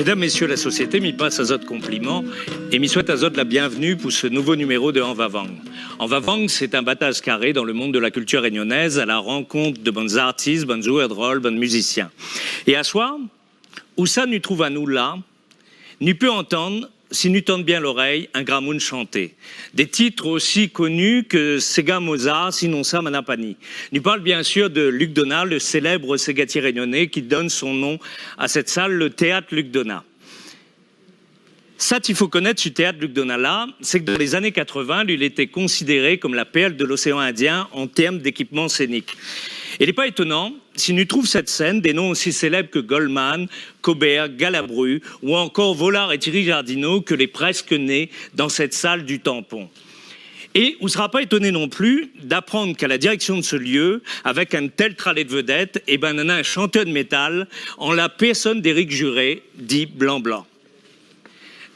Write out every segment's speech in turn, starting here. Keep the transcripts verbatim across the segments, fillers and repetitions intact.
Madame, mésyé la sosiété, mi pas azot konpliman é mi souèt azot la bienvenu pou se nouvo numéro de An Vavang. An Vavang, sé in bataz karé dan le monn de la kiltir rényonèz, a la rankont de bann zartis, bann zouèr drol, bann mizisien. É aswar, ousa nou trouv anou la, nou pé antann, si nou tann bien lorèy, in gramoun shanté. Dé tit osi koni ke séga Mozart, sinonsa Manapany. Nou parl biensir de Luc Donat, le sélèb ségatié rényoné ki donn son non a sèt sal, le téat Luc Donat. Sak i fo konèt su téat Luc Donat la, sé ke dan lé zané katrovin, li lété konsidéré kom la pèrl de loséan Indien an tèrm d'ékipman sénik. É lé pa étonan si nou trouv sèt sèn dé non osi sélèb ke Goldman, Cobert, Galabru ou ankor Vollard é Thierry Jardinot ke lé prèsk né dan sèt sal du Tampon. É ou sra pa étoné non pli d'aprann k'a la direksion de se lieu, avèk in tèl tralé de vedèt, é bin, nana in shantèr de métal an la pèrsone d'Éric Juré, di Blanc Blanc.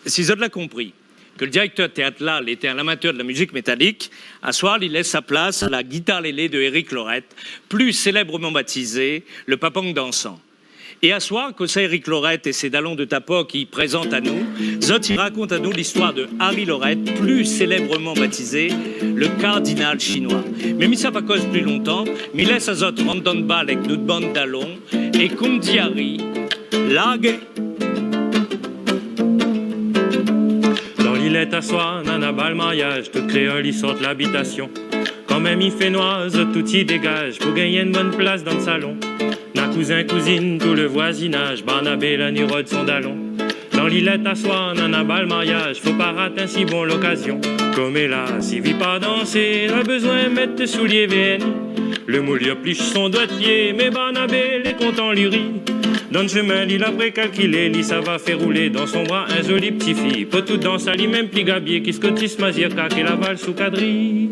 Si zot la konpri ke le direktèr téat la, lété in amatèr de la mizik métalik, aswar, li lès sa plas a la gitar lélé de Éric Laurette, pli sélèbreman batizé le Papang Dansan. É aswar, kosa Éric Laurette é sé dalon de tapok i prézant anou, zot i rakont anou listoir de Harry Laurette, pli sélèbreman batizé le kardinal shinoi. Mé mi sa pa koz pli lontan, mi lès azot rant dan bal èk nout bann dalon, é konm di Harry, larg. Dan Lilèt aswar, nana bal mariaz, tout kréol i sort labitasion. Kanmèm i fé noir, zot tout i dégaz pou gingn in bone plas dan salon. Na kouzin, kouzine, tout le vwazinaz, Barnabé la ni rod son dalon. Dan Lilèt aswar, nana bal mariaz, fo pa rat in si bon lokazion. Koméla, si vi pa dansé, la bezoin mèt souliyé vèrni. Le moul i plish son dwèt pié, mé Barnabé lé kontan li ri. Dan shemin li la prékalkilé, li sava fé roulé dan son bra in zoli pti fi. Po tout dans ali mèm pli gabié ki skotis mazirka ké la vals sou kadri.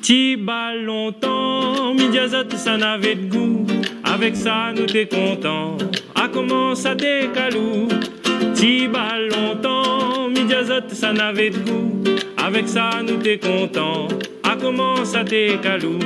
Ti bal lontan, mi di azot sa navé d'gou, avèk sa nou té kontan. A koman sa té kalou. Ti bal lontan, mi di azot sa navé d'gou, avèk sa nou té kontan. A koman sa té kalou.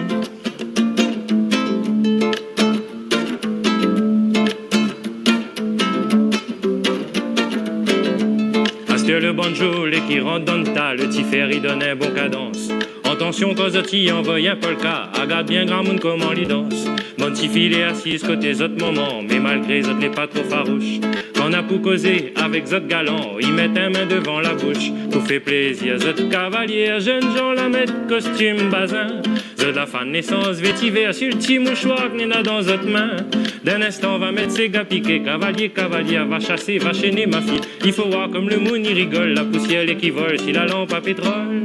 Astèr le banjo lé ki rant dan ta, le ti fèr i donn in bon kadans. Antansion, kan zot i anvoy in polka, agard bien gramoun koman li dans. Bann tifi lé asiz koté zot momon, mé malgré zot lé pa tro faroush. Kan na pou kozé avèk zot galan, i mèt in min dovan la boush. Pou fé plézir zot kavalié, jenn jan la mèt kostim bazin. Zot la fann nésans vétivèr si le ti moushwar k'néna dan zot min. Dan in instan va mèt séga piké, kavalié, kavalièr va shasé, va shéné ma fi. I fo oir kom le moun i rigol, la pousièr lé ki vol si la lanp a pétrol.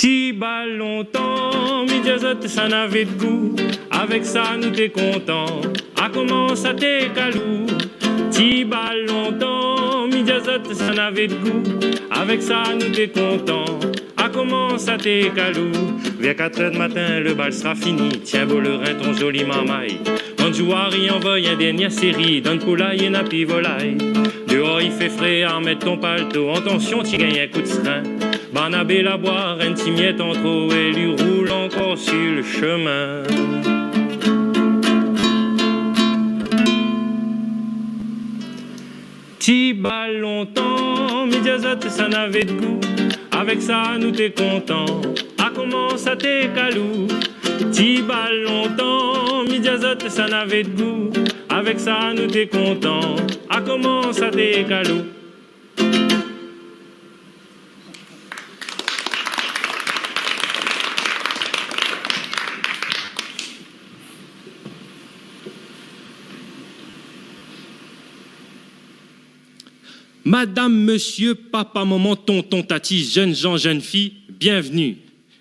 Ti bal lontan, mi di azot sa navé d'gou, avèk sa nou té kontan. A koman sa té kalou. Ti bal lontan, mi di azot sa navé d'gou, avèk sa nou té kontan. A koman sa té kalou. Vèr katrèr d'matin le bal sra fini. Tien bo le rin ton zoli marmay. Bann zouar i anvoy in dèrnièr séri, dan poulay na pi volay. Déor i fé fré, armèt ton palto, antansion ti gingn in kou d'srin. Barnabé la boir in ti mièt an tro é li roul ankor si le shemin. Ti bal lontan, mi di azot sa navé d'gou, avèk sa nou té kontan. A koman sa té kalou. Ti bal lontan, mi di azot sa navé d'gou, avèk sa nou té kontan. A koman sa té kalou. Madam, mésyé, papa, momon, tonton, tati, jenn jan, jenn fi, bienvenu.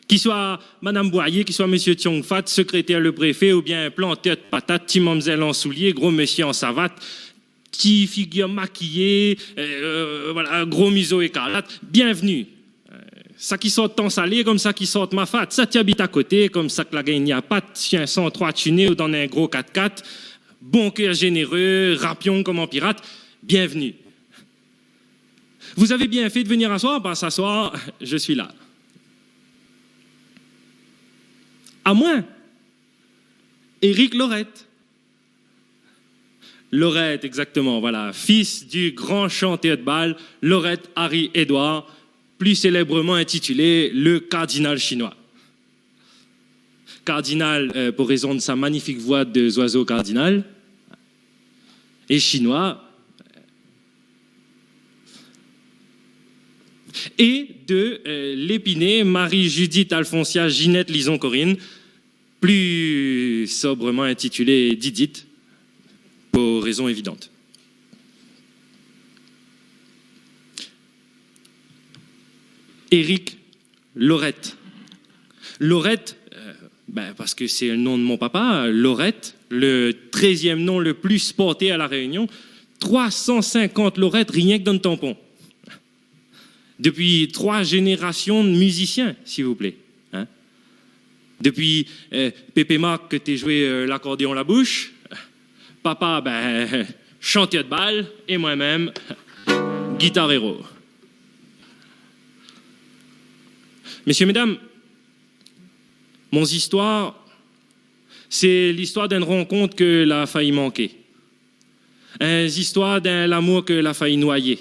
Ki swa Madam Boyer, ki swa Mésyé Tiongfat, sékrétèr le préfé, oubien plantèr patat, ti mamzèl an soulié, gro mésyé an savat, ti figir makiyé, euh, voilà, gro mizo ékarlat, bienvenu. Euh, sak i sort Tan Salé, kom sak i sort Mafat, sak i abit akoté, kom sak la gingn Apat, shien san troi tuné ou dan in gro kat-kat, bon kèr jénéré, rapion kom an pirat, bienvenu. Vous avez bien fait de venir aswar, parce qu'aswar, je suis là. Amoin, Éric Laurette. Laurette, exactement, voilà. Fils du grand chanteur de bal, Laurette Harry Edouard, plus célèbrement intitulé le cardinal chinois. Cardinal, euh, pour raison de sa magnifique voix de zoiseau cardinal, et chinois, et de, euh, l'épinée Marie-Judith Alphonsia Ginette Lison Corinne, plus sobrement intitulée Didite, pour raison évidente. Éric Laurette. Laurette, euh, ben, parce que c'est le nom de mon papa, Laurette, le treizième nom le plus porté à La Réunion, trois cent cinquante Laurettes rien que dans le tampon. Depuis trois générations de musiciens, s'il vous plaît. Hein ? Depuis, euh, Pépé Marc, que t'es joué, euh, l'accordéon la bouche. Papa, ben, chanteur de bal, et moi-même, guitarero. Messieurs, mesdames, mon histoire, c'est l'histoire d'une rencontre que la failli manquer. Une histoire d'un l'amour que la failli noyer.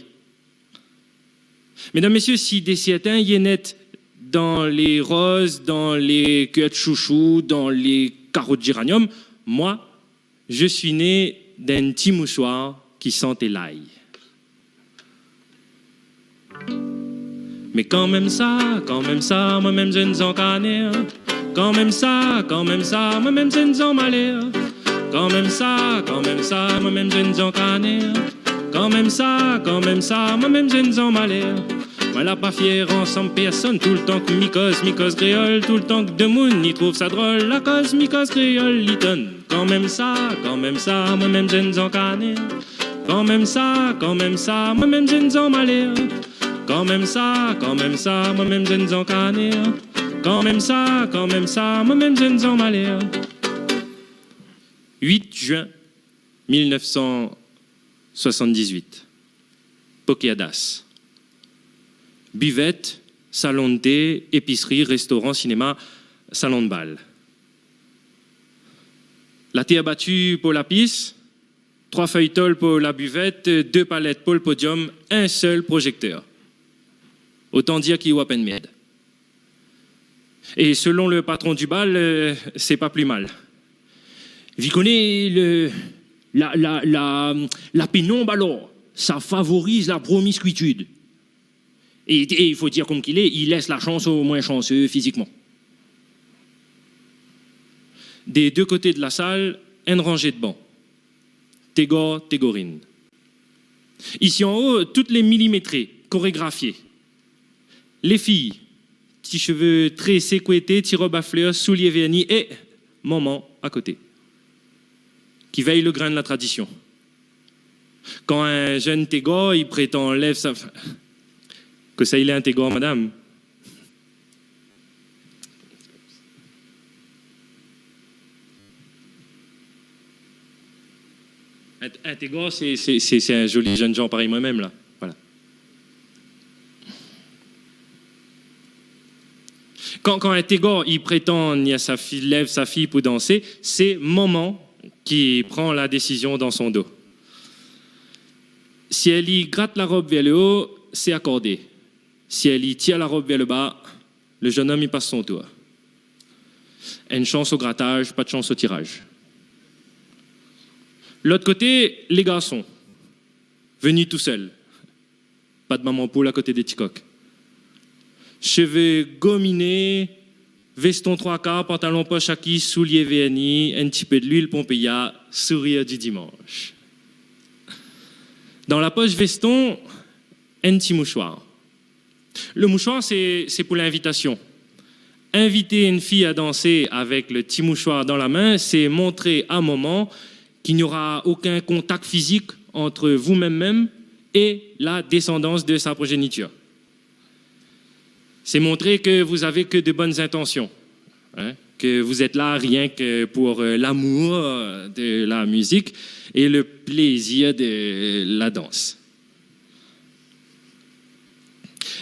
Mesdames, messieurs, si dé sèrtin i lé né dan lé roz, dan lé kèr de shoushou, dan lé karo de jéraniom, moin, mi lé né dan in ti moushwar ki santé lay. Mé kanmèm sa, kanmèm sa, moin mèm zèn zankanèr. Kanmèm sa, kanmèm sa, moin mèm zèn zanmalèr. Kanmèm sa, kanmèm sa, moin mèm zèn zankanèr. Kanmèm sa, kanmèm sa, moin mèm zèn zanmalèr. Moin la pa fièr ansanm pèrsone, toultan ke mi koz, mi koz kréol, toultan ke demoun i trouv sa drol, la koz mi koz kréol, li tonn. Kanmèm sa, kanmèm sa, moin mèm zèn zankanèr. Kanmèm sa, kanmèm sa, moin mèm zèn zanmalèr. Kanmèm sa, kanmèm sa, moin mèm zèn zankanèr. Kanmèm sa, kanmèm sa, moin mèm zèn zanmalèr. Huit juin mille neuf cent soixante-dix-huit. Pokéadas. Buvèt, salon de té, épisri, réstoran, sinéma, salon de bal. La tèr bati pou la pis, troi fèy tol pou la buvèt, dé palèt pou le podiom, in sèl projèktèr. Otan dir ki ou apèn mèrd. É selon le patron du bal, euh, sé pa pli mal. Vi koné le, la, la, la, la pénonb alor, sa favoriz la promiskuitud. É, é i fo dir konm k'i lé, i lès la shans o moin shansé fizikman. Dé dé koté de la sal, in ranzé de ban. Tégor, tégorine. Isi an o, tout lé milimétré, korégrafié. Lé fiy, ti shové trésé, kouété, ti rob a flèr, soulié vèrni é manman a koté, ki vèy le grin de la tradision. Kan in jenn tégor i prétan lèv sa, kosa i lé in tégor, madam ? In, in tégor, sé, sé, sé, sé in zoli jenn jan parèy moin mèm la. Voilà. Kan, kan in tégor i prétan ni a sa fiy, lèv sa fiy pou dansé, sé manman ki pran la désizion dan son do. Si èl i grat la rob vèr le o, sé akordé. Si èl i tir la rob vèr le ba, le jenn om i pas son tour. In shans o grataz, pa de shans o tiraz. Lot koté, lé garson, vni tou sèl. Pa de manman poul a koté dé ti kok. Shové gominé, véston troi kar, pantalon posh aki, soulié vèrni, in ti pé de luil Pompeia, sourir du dimansh. Dan la posh véston, in ti moushwar. Le moushwar, sé, sé pou l'invitasion. Invité in fiy a dansé avèk le ti moushwar dan la min, sé montré a manman k'i nora okin kontak fizik ant vou mèm mèm é la désandans de sa progénitir. Sé montré ke vous avez que de bonnes intentions, hein, que vous êtes là rien que pour, euh, l'amour, euh, de la musique et le plaisir de la danse.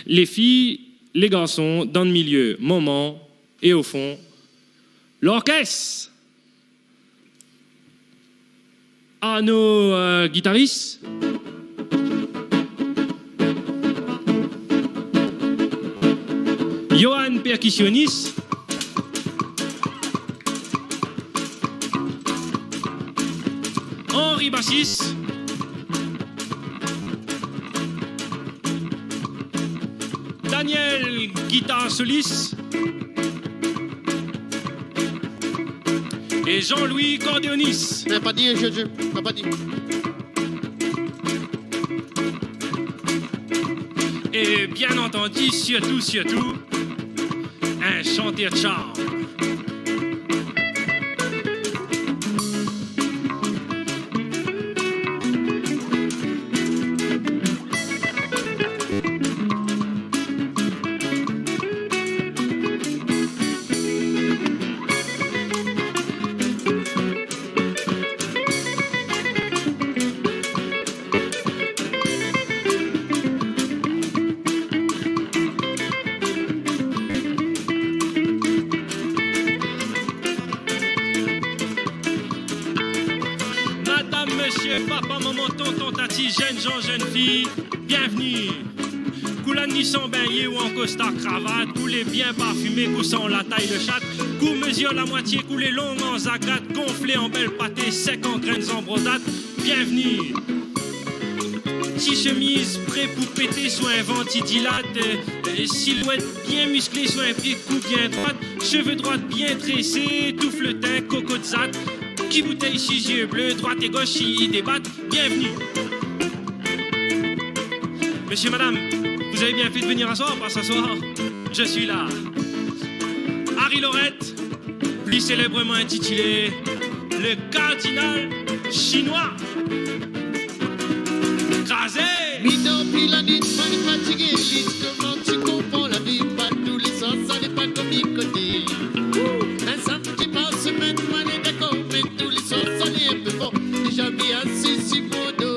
Lé fiy, lé garson, dan le milié, manman, é o fon, lorkès. Arnaud, euh, guitariste. Johan, percussionniste. Henri, bassiste. Daniel, guitare soliste. Et Jean-Louis, cordéoniste. Na pa di, Jojo, na pa di. Et bien entendu, surtout, surtout, un chanteur de charme. Madame, monsieur, papa, maman, tonton, tati, jeunes gens, jeunes filles, bienvenue. Kou la ni san bingné ou an kostar kravat, kou lé bien parfimé, kou san la tay le shat, kou mezir la moitié, kou lé long an zakat, gonflé an bèl paté, sèk an grin zanbrozat, bienvenue. Ti shemiz pré pou pété sou in vant i dilat, euh, silhouette bien musclée sou in pié kou bien droit, cheveux droits bien tressés, toufletin, coco de zat, ki boutèy si zié blé, droite et gauche i débat, bienvenue. Monsieur, madame, vous avez bien fait de venir asseoir, parce qu'asseoir, je suis là. Harry Laurette, plus célèbrement intitulé le cardinal chinois. Krazé ! Mi dor pi la nuit, moin lé fatigé, zistoman ti konpran la vi, pa tou lé soir, sa lé pa konm i koté. In samdi par semèn, moin lé dakor, mé tou lé soir, sa lé in pé for, déza mi asiz si mon do.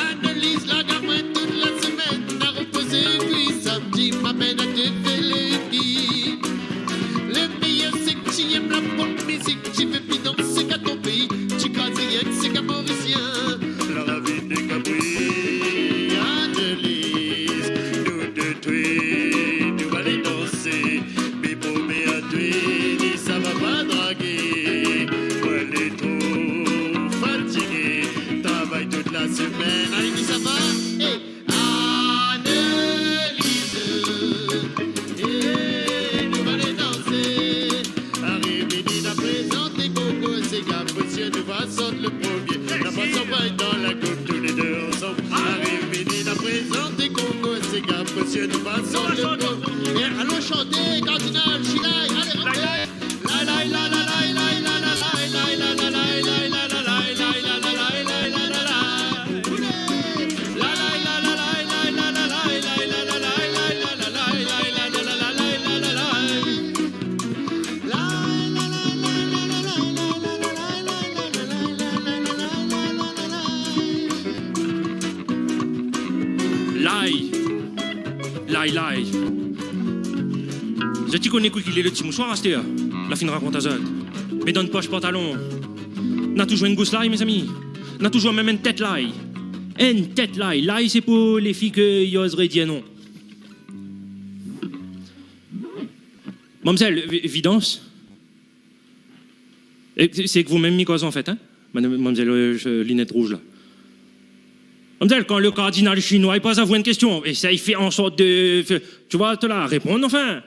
Analiz la gamin tout la semèn, la repozé, pi samdi, ma mèn a défé lé ki. Le méyèr, sé ke ti èm la pop mizik, ti vé pi dansé ka ton péi, ti kraz rienk sé ka morisien. La ravi de Capri, Analiz, nou dé toué, nou va alé dansé. Mi promé a toué, ni sa va pa dragé. Moin lé tro fatigé, travay tout la semèn. Alé, ni sa va. Hey, Analiz, hey, nou va alé dansé. Ariv midi, na prézanté Coco Séga, mésyé, nou va sort le promié. Na pa sanbay dan la koup, tou lé dé ansanm. Ariv midi, na prézanté Coco Séga, mésyé, nou va sort le promié. Alon shanté, kardinal, Chilay, alé, rantré. Lay. Lay, lay. Zot i koné kosa ki lé le ti moushwar astèr ? La fine rakont azot. Mé dan in posh pantalon, na toujour in gous lay, mézami. Na toujour mèm in tèt lay. In tèt lay. Lay, sé pou lé fi ke i ozré dir non. Mamzèl, vi-, vidans. É sé, sé èk vou mèm mi koz, an fèt, in, madam, mamzèl, euh, linèt rouj la. Mamzèl, kan le kardinal shinoi i poz aou in késtion, éséy fé an sort de, fé, tu vois, te la répond, anfin.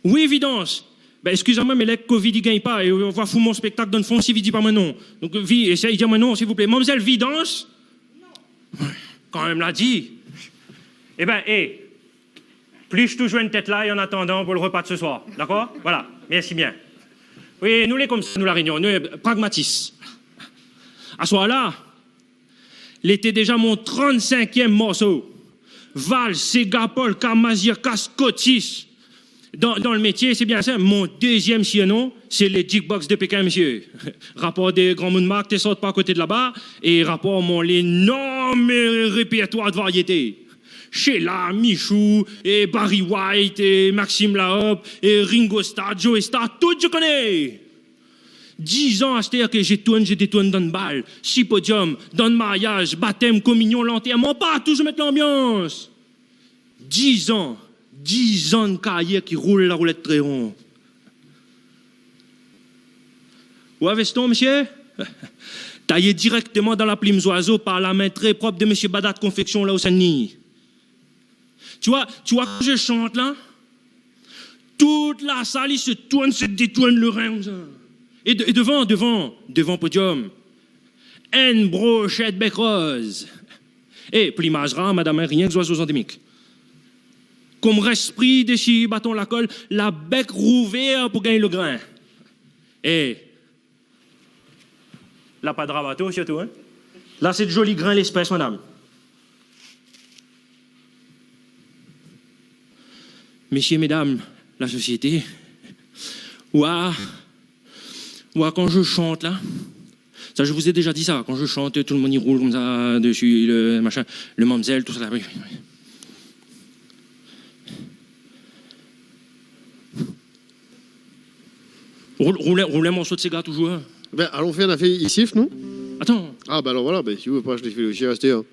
Oui, vidans. Bin, éskiz amoin, mé lé covid i gingn pa, é ou va fout mon spéktak dan le fon si vi di pa moin non. Donk, vi, éséy dir amoin non, silvouplé. Mamzèl, vidans. Kan mèm la di. Ébin, é, plis toujour in tèt lay an atandan pou le repa de ce soir. Dakor ? Voilà. Mèrsi bien. Oui, nou lé konmsa, nou, La Rényon, nou lé pragmatis. Aswar la, lété déza mon trant-sinkièm morso. Vals, séga, polka, mazirka, skotis. Dan, dan le métié, sé bien sa. Mon dézièm sirnon, sé le jukebox de Pékin, mésyé. Rapor de granmoun mark té sort pa koté de laba, é rapor mon lénorm répèrtoir de variété. Sheila, Michou, é Barry White, é Maxime Laop, é Ringo Starr, Joey Starr, tout mi koné. Dizan astèr ke zé tourn, zé détourn dan bal, si podiom, dan mariaz, batèm, kominion, lantèrman, partou zot i mèt lanbians. Dizan, dizan karyèr ki roul la roulèt tré ron. Ou a Veston, mésyé ? Tayé dirèkteman dan la plim zoizo par la min tré prop de mésyé Badat Konfeksion la o Sin-Dni. Tu vois, tu vois, kan mi shant la, tout la sal i tourn, i détourn lo rin konmsa. É de-, é dovan, dovan, dovan podiom, inn broshèt bèk roz. É plimaz rar, madam, rienk zoizo zandémik. Konm rèspri dési baton lakol, la bèk rouvèr pou gingn lo grin. É la pa dra bato, sirtou, in. La sé de zoli grin léspès, madam. Mésyé, médam, la sosiété, oua, oua, kan mi shant la, sa, mi la déza di sa, kan mi shant, tout lo moun i roul konmsa dési lo mashin, lo mamzèl, tousala, oui, oui, oui. Roul, roul, roul in morso de séga touzour, in. Bin, alon fé in nafèr isi, nou. Atann. Ah, bin alor voilà, bin, si ou vé pa, mi fé lo shien, astèr.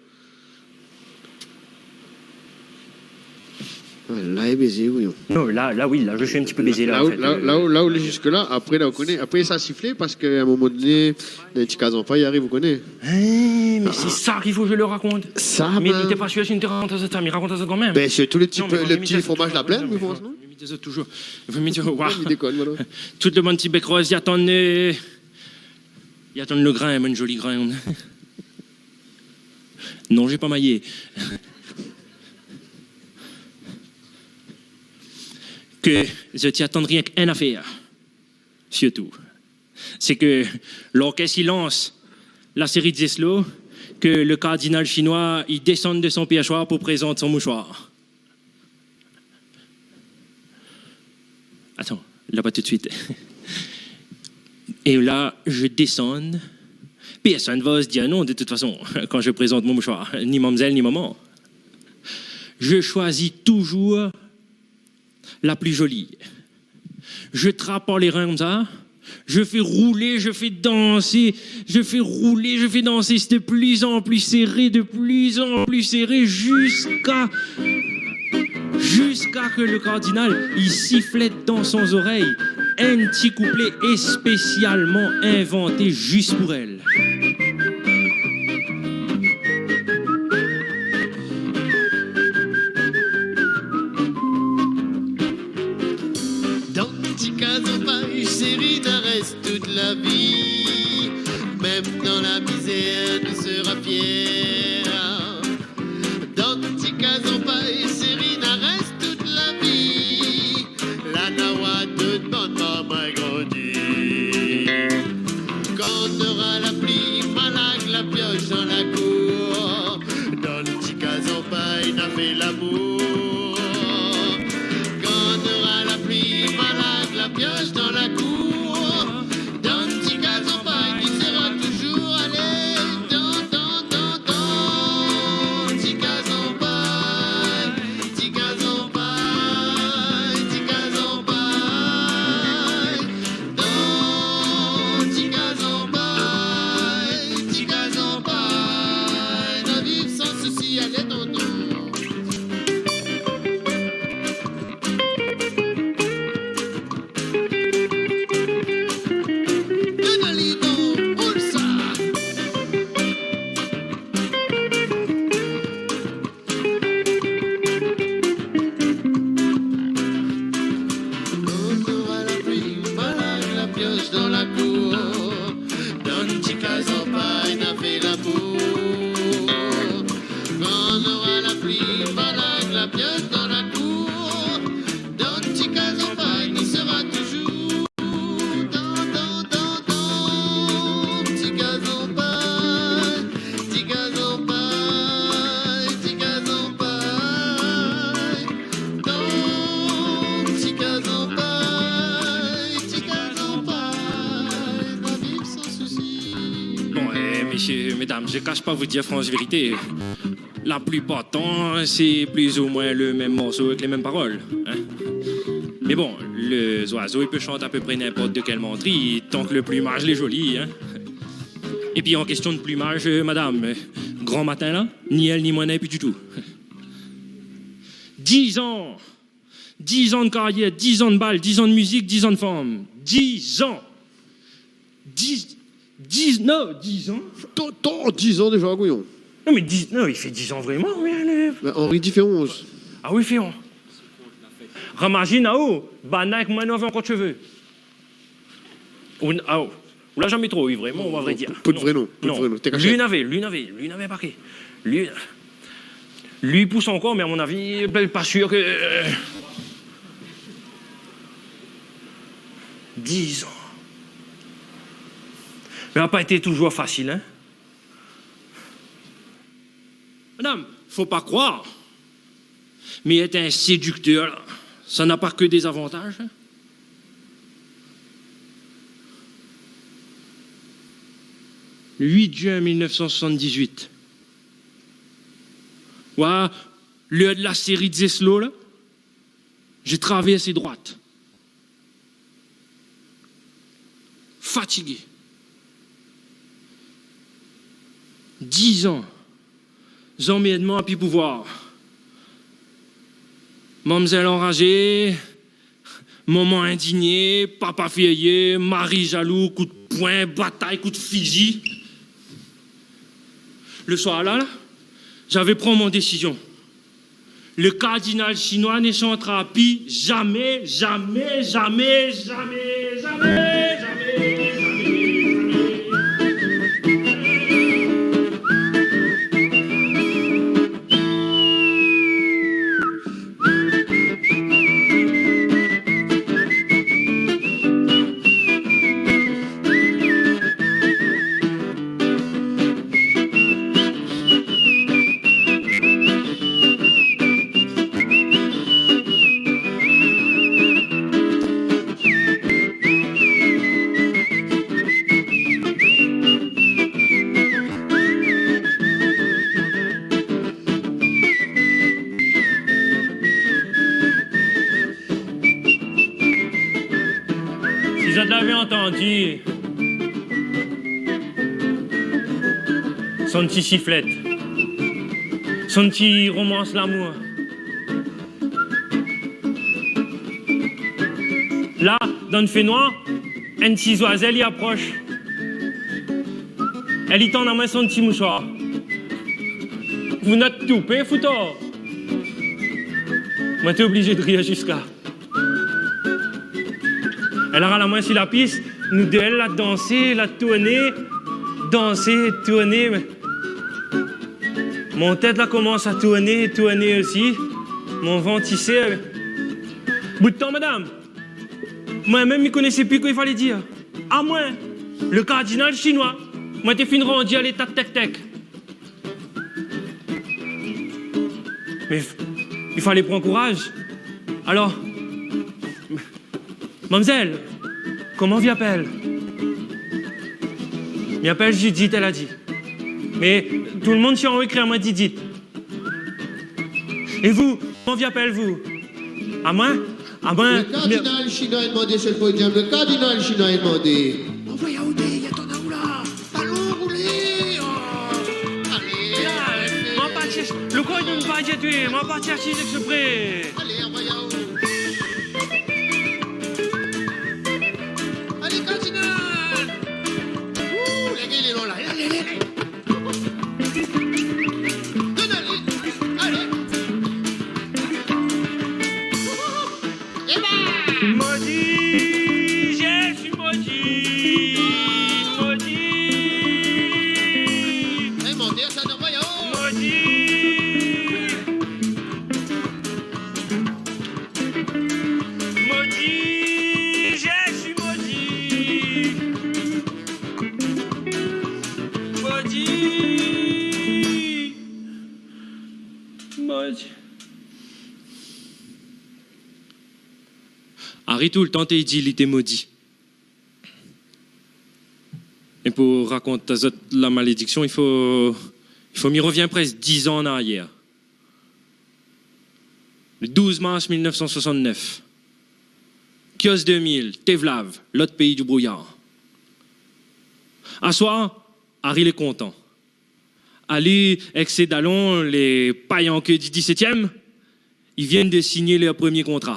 Ah, la, lé bézé, oui. Non, la, la, oui, la, mi lé in ti pé bézé, la, la, an fèt, la, euh, la, la, ziska la, apré, la, ou koné, apré, sa siflé, parske a in moman doné, in ti kaz an pay i ariv, ou koné. Hein, mé sé sa k'i fo mi rakont. Sa, mé bin, mi té pa sir si mi té rakont sa, mi rakont sa kanmèm. Bin, sé tout lo ti, non, mé lo ti fromaz la plèn, mi pans, non ? Mi dézot touzour. Mi dézot, waouh. Mi dékone, voilà. Tout lo bann ti bèk roz i atann, euh, i atann lo grin, bann zoli grin. Non, mi la pa mayé. Ke zot i atann rienk in nafèr, sirtou. Sé ke lorkès i lans la séri de zéslo, ke lo kardinal shinoi i désann de son pèrshwar pou prézant son moushwar. Atann, la pa tout suit. É la, mi désann. Pèrsone va oz dir non, de tout fason, kan mi prézant mon moushwar, ni mamzèl, ni momon. Mi shoizi touzour la pli zoli. Mi trap par lé rin konmsa, mi fé roulé, mi fé dansé, mi fé roulé, mi fé dansé, sé de pli an pli séré, de pli an pli séré, ziska, ziska ke lo kardinal i siflèt dan son zorèy in ti kouplé spésialman invanté zis pou èl. Dan ti kaz an pay, séri, na rès tout la vi. Mèm dan la mizèr, nou sera fièr. Dan ti kaz an pay, séri, na rès tout la vi. La na oir tout bann momon grandi. Kan nora la pli, malag, la piosh dan la kour, dan ti kaz an pay, na fé lamour. Kan nora la pli, malag, la piosh dan la kour, dan ti kaz an pay, nou sera touzour alé. Dan, dan, dan, dan ti kaz an pay. Ti kaz an pay, ti kaz an pay. Dan ti kaz an pay, ti kaz an pay, nou viv san sousi, alé, tonton. Donn ali, donn, roul sa. Kan nora la pli, malag, la piosh dan la kour, dan ti kaz an pay, na fé lamour. Kan nora la pli, malag, la piosh dan la kour, dan ti kaz an pay, nou sera touzour. Dan, dan, dan, dan ti kaz an pay, ti kaz an pay, ti kaz an pay. Dan ti kaz an pay, ti kaz an pay, nou viv san sousi. Bon, eh, mésyé, médam, mi kash pa zot, fransh vérité. La plipar tan, sé plis ou moin lo mèm morso avèk lé mèm parol, in. Mé bon, Le zoizo i pé shant apépré ninport de kèl mantri, tank le plumaz lé zoli, in. Épi an késtion de plumaz, euh, madam, euh, gran matin la, ni èl ni moin na pi ditou. Diz an, diz an de karyèr, diz an de bal, diz an de mizik, diz an de fanm. Diz an. Diz, diz, non, diz an. Tan, tan, diz an déza, Gouyon. Non, mé diz, non, i fé diz an vréman, oui, alé. Bin, Henri di fé onz. Ah oui, fé onz. Ramazine, ah, oh, banna èk moin, nou avé ankor de shové. Ou, ah, oh. Ou la zamé tro u, vréman, a vré dir. Pou de vré non, pou de vré non. Té kashé. Lune avé, lune avé, lune avé paké. Lune, lune i pous ankor, mé a mon avi, bin, pa sir ke, euh, diz an. Mé la pa été touzour fasil, in. Madam, fo pa kroir. Mé èt in sédiktèr, la, sa na pa ke dé zavantaz, in. Le huit juin mille neuf cent soixante-dix-huit. Oué, lèr de la séri de zéslo, la. J'ai traversé droite. Fatigé. Diz an. Zanmèrdman a pi pouvoir. Mamzèl anrazé, momon indigné, papa firié, mari zalou, kout poin, batay, kout fizi. Le soir la, la, zavé pran mon désizion. Le kardinal shinoi ne shantera pi zamé, zamé, zamé. Si zot lavé antandi son ti siflèt, son ti romans lamour. La, dan fénoir, in ti zoizèl i aprosh. Èl i tann amoin son ti mousoir. Ou note toupé, foutor. Moin té oblizé de rir ziska. Èl la ral amoin si la pis, nou dé la dansé, la tourné, dansé, tourné, mé mon tèt la komans a tourné, tourné osi, mon vant i sèr. Bout tan, madam, moin mèm mi koné pi kosa i falé dir. Amoin, le kardinal shinoi, moin té fine randi a léta de tèk-tèk. Mé f-, i falé pran kouraz. Alor, mamzèl, koman ou apèl ? Mi apèl Judith, èl la di. Mé tout le moun si anlèr i kri amoin Didit. É vou, koman ou apèl vou ? Amoin, amoin, le kardinal shinoi la demandé si le podium, le kardinal shinoi la demandé. Anvoy aou dé, i atann aou la. Balon roulé, oh. Alé, alé, alé. Moin la parti, le kor i donn pa, oui, moin la parti asiz èksprè. Alé, anvoy aou. Alé, kardinal. Ouh, le gars, il est long, là. Alé, alé, alé. Donn ali. Alé. Ébin. Maudit, je suis maudit, maudit. Eh, mon Dieu, ça ne va pas, oh. Maudit. Maudit, je suis maudit. Maudit. Maudit. Harry toultan té i di li té modi. É pou rakont azot la malédiksion, i fo, i fo mi rovien prèsk diz an an arièr. Le douze mars mille neuf cent soixante-neuf, Kios deux mille, Tevlav, lot péi du brouyar. Aswar, Ari lé kontan. Ali èk sé dalon, lé payanké du disetièm, i vien de signé lèr promié kontra.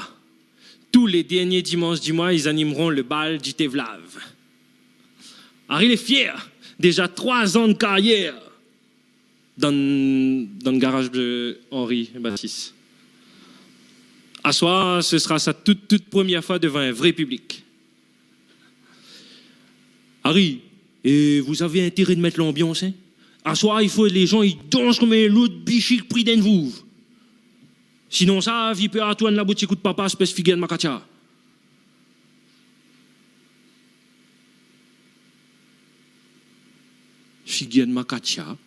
Tou lé dernié dimansh du moi, i animron le bal du Tevlav. Ari lé fièr, déza troi zan de karyèr dan, dan le garaz de Henri Batis. Aswar, se sra sa tout, tout promié foi dovan in vré piblik. Ari, é, vous avez intérêt de mèt lanbians, in. Aswar, i fo lé zan i dans konm in lot bishik pri d'in vouv. Sinonsa, vi pé artourn la boutik out papa, spès figir de makatia. Figir de makatia.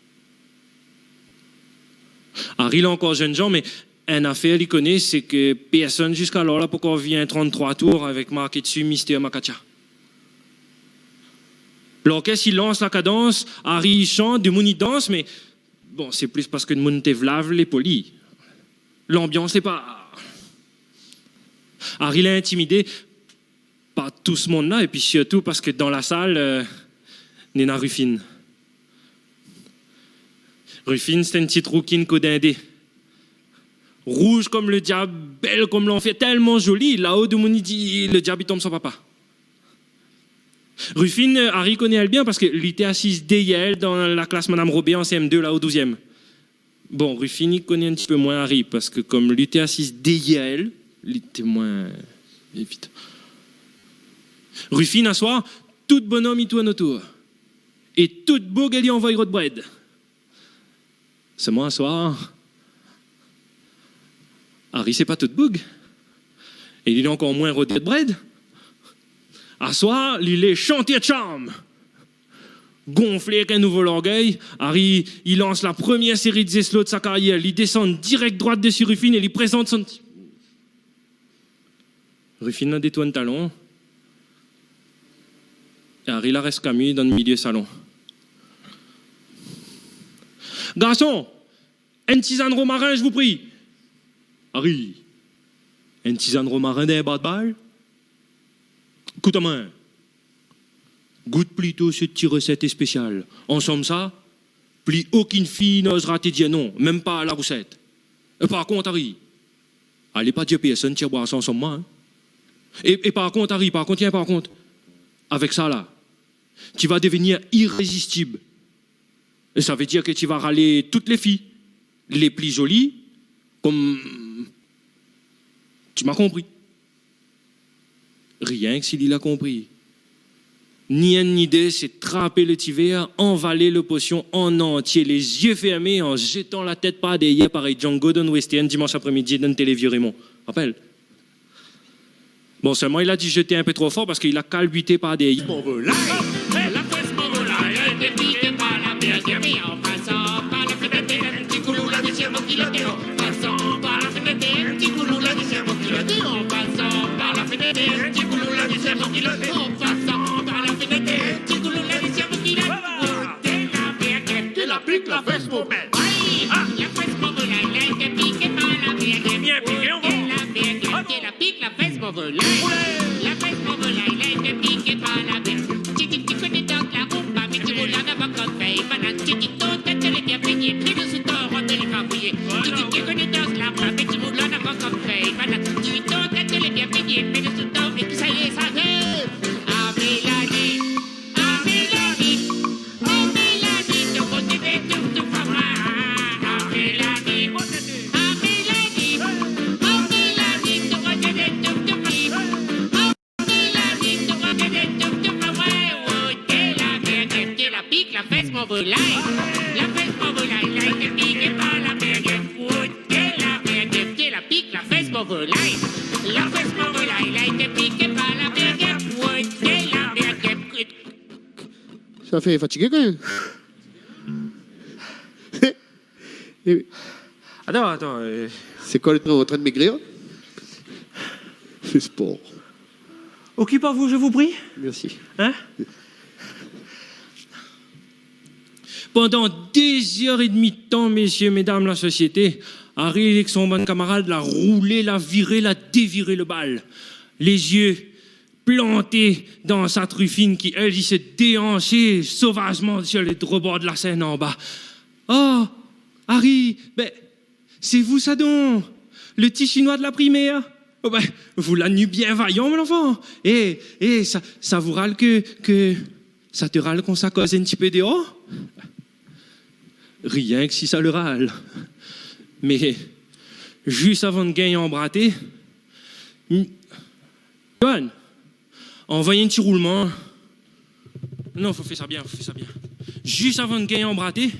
Ari lé ankor jenn zan, mé in afèr li koné, sé ke pèrsone ziska alor la pankor vi in trant-troi tour avèk marké dsi Mister Makatia. Lorkès i lans la kadans, Ari i shant, demoun i dans, mé bon, sé plis parske demoun Tevlav lé poli. Lanbians lé pa. Ari lé intimidé par tout se monn la, épi sirtou parske dan la sal, euh, néna Rufine. Rufine, sé in ti roukine kodindé. Rouz konm le diab, bèl konm lanfèr, tèlman zoli, lao demoun i di le diab i tonm son papa. Rufine, Ari koné èl bien parske li té asiz dèrièr èl dan la klas Madam Robert an C M deux, lao douzièm. Bon, Rufine, li koné in ti pé moin Ari, parske konm li té asiz dèrièr èl, li té moin évidan. Rufine, aswar, tout bonom i tourn otour. É tout boug i anvoy rod brèd. Sèlman aswar, Ari sé pa tout boug. É li lé ankor moin rodèr de brèd. Aswar, li lé shantèr de sharm. Gonflé èk in nouvo lorgèy, Ari, i lans la promièr séri de zéslo de sa karyèr. Li désann dirèk droit dsi Rufine é li prézant son ti Rufine la détourn talon. É Ari la rès kami dan le milié salon. Garson, in tizane romarin, je vous prie. Ari, in tizane romarin dan in bwat bal ? Kout amoin. Gout plito sèt ti rosèt spésial. Ansanm sa, pli okinn fiy n'ozra té dir non, mèm pa la rousèt. É par kont, Ari, alé pa dir pèrsone ti la boir sa ansanm moin, in. É, é par kont, Ari, par kont, tiens, par kont, avèk sa la, ti va devenir irézistib. É sa vé dir ke ti va ralé tout lé fiy, lé pli zoli, konm, ti ma konpri. Rienk si li la konpri. Ni inn ni dé, sé trapé le ti vèr, anvalé le posion an antié, lé zié fèrmé, an zétan la tèt par dèrièr, parèy Django dan Western, dimansh aprémidi, dan télé Vieux Raymond. Rapèl ? Bon, sèlman li la di zété in pé tro for parske li la kalbité par dèrièr. Mon volay, la près mon volay, té piké par la bèr, an pasan par la fenèt, in ti koulou la déshir mon kilot, an pasan par la fenèt, in ti koulou la déshir mon kilot, an pasan par la fenèt, in ti koulou la déshir mon kilot, an pasan par la fenèt, in ti koulou la déshir mon kilot. Voilà. Té la bèr, té la pik, la fès mon bèl. Ay, ah, la près mon volay, la té piké par la bèr, bien piké, on va. Té la bèr, té la pik, la fès mon volay. Oulé ! La fès mon volay, la té piké par la bèr. Ti, ti, ti koné dans la rumba, mé ti boul an avan konm fèy banane. Ti, ti, ton tèt lé bien pényé, mé désou ton rod lé fabouyé. Ti, ti, ti koné dans la rumba, mé ti boul an avan konm fèy banane. Ti, ton tèt lé bien pényé, mé désou ton, é ki sa yé, sa yé. Ah, Mélanie, ah, Mélanie. Oh Mélanie, ton koté dé touf touf amoin. Ah Mélanie, ah Mélanie, oh Mélanie, ton koté dé touf touf amoin. Oh Mélanie, ton koté dé touf touf amoin. Oh, té la bèr, té la pik, la fès mon volay. La fès mon volay, la té piké par la bèr. Oh, té la bèr, té la pik, la fès mon volay. La fès mon volay, la té piké par la bèr. Oh, té la bèr. Sa fé fatigé kan mèm. Atann, atann, euh. Sé koi le trik, an trin de mégrir ? Fé spor. Okip a vou, je vous prie. Mèrsi. Hein ? Pandan dé zèr édmi d'tan, mésyé, médam, la sosiété, Ari èk son bann kamarad la roulé, la viré, la déviré le bal. Lé zié planté dan sat Rufine ki, èl, i sé déhansé sovajman si le rebor de la sèn anba. « Oh, Harry, bin, sé vou sa don, le ti Shinoi de la primèr ? Oh bin, vou la ni bien vayan, mon zanfan. É, é, sa, sa vou ral ke, ke, sa té ral konmsa koz in ti pé déor ? » Rienk si sa le ral. Mé zis avan de gingn anbraté, m-, Johan, anvoy in ti roulman. Non, fo fé sa bien, fo fé sa bien. Zis avan de gingn anbraté,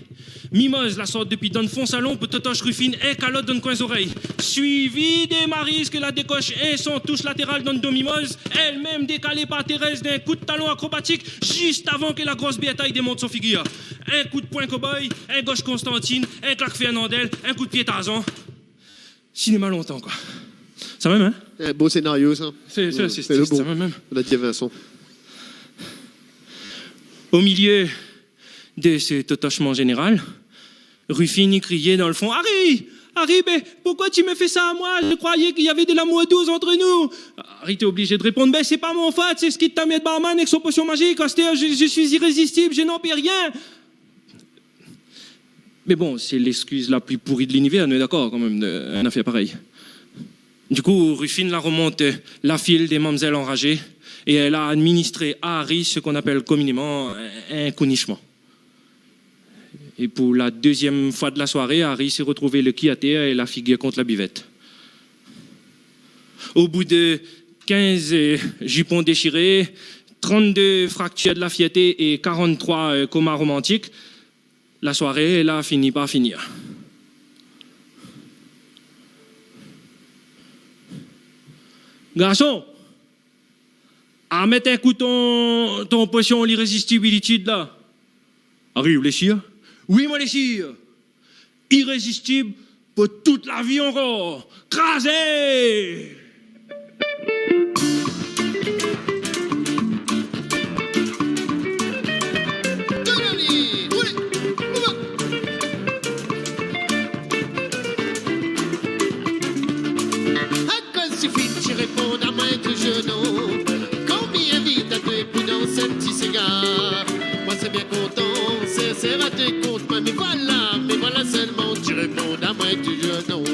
Mimoz la sort dopi dan fon salon pou totosh Rufine in kalot dan koin zorèy. Suivi de Maryse ke la dékosh in son toush latéral dan do Mimoz, èl-mèm dékalé par Thérèse d'in kou de talon akrobatik, zis avan ke la gros bétay i démont son figir. In kou de poin koboy, in gosh Konstantine, in klak Fernandel, in kou de pié Tarzan. Sinéma lontan, koi. Sa mèm, in ? Eh, bo sénario, sa. Sé, sé, sé, sé lo bon. Sa mèm. La di Vincent. O milié de se totoshman zénéral, Rufine i krié dan le fon : « Harry, Harry, mé pourquoi tu me fais ça à moi ? Je croyais qu'il y avait de l'amour doux entre nous. » Harry té oblizé de réponn : « Bin, sé pa mon fot, sé sak té amèt barman èk son potion mazik. Astèr, je, je suis irrésistible, je n'en peux rien. » Mé bon, sé lèkskiz la pli pouri de linivèr, nou lé dakor kan mèm, de, in afèr parèy. Du kou, Rufine la remont, euh, la fil dé mamzèl anrazé é èl la administré a Harry sak i apèl kominéman in, in kounishman. É pou la dézièm foi de la soiré, Harry té retrouv le ki atèr é la figir kont la bivèt. O bout de kinz, euh, zipon déshiré, trant-dé fraktir de la fierté é karant-troi, euh, koma romantik, la soiré la fini par finir. Garson, amèt in kou ton, ton potion l'irézistibilité la. Harry, ou lé sir ? Oui, moin lé sir. Irrézistib pou tout la vi ankor. Krazé ! Akoz sifi ti réponn amoin toujour non. Kan mi invit aou pou dans in ti sigar, moin sé bien kontan, sé, sé raté kont moin, mé voila, mé voila sèlman, ti réponn amoin toujour non.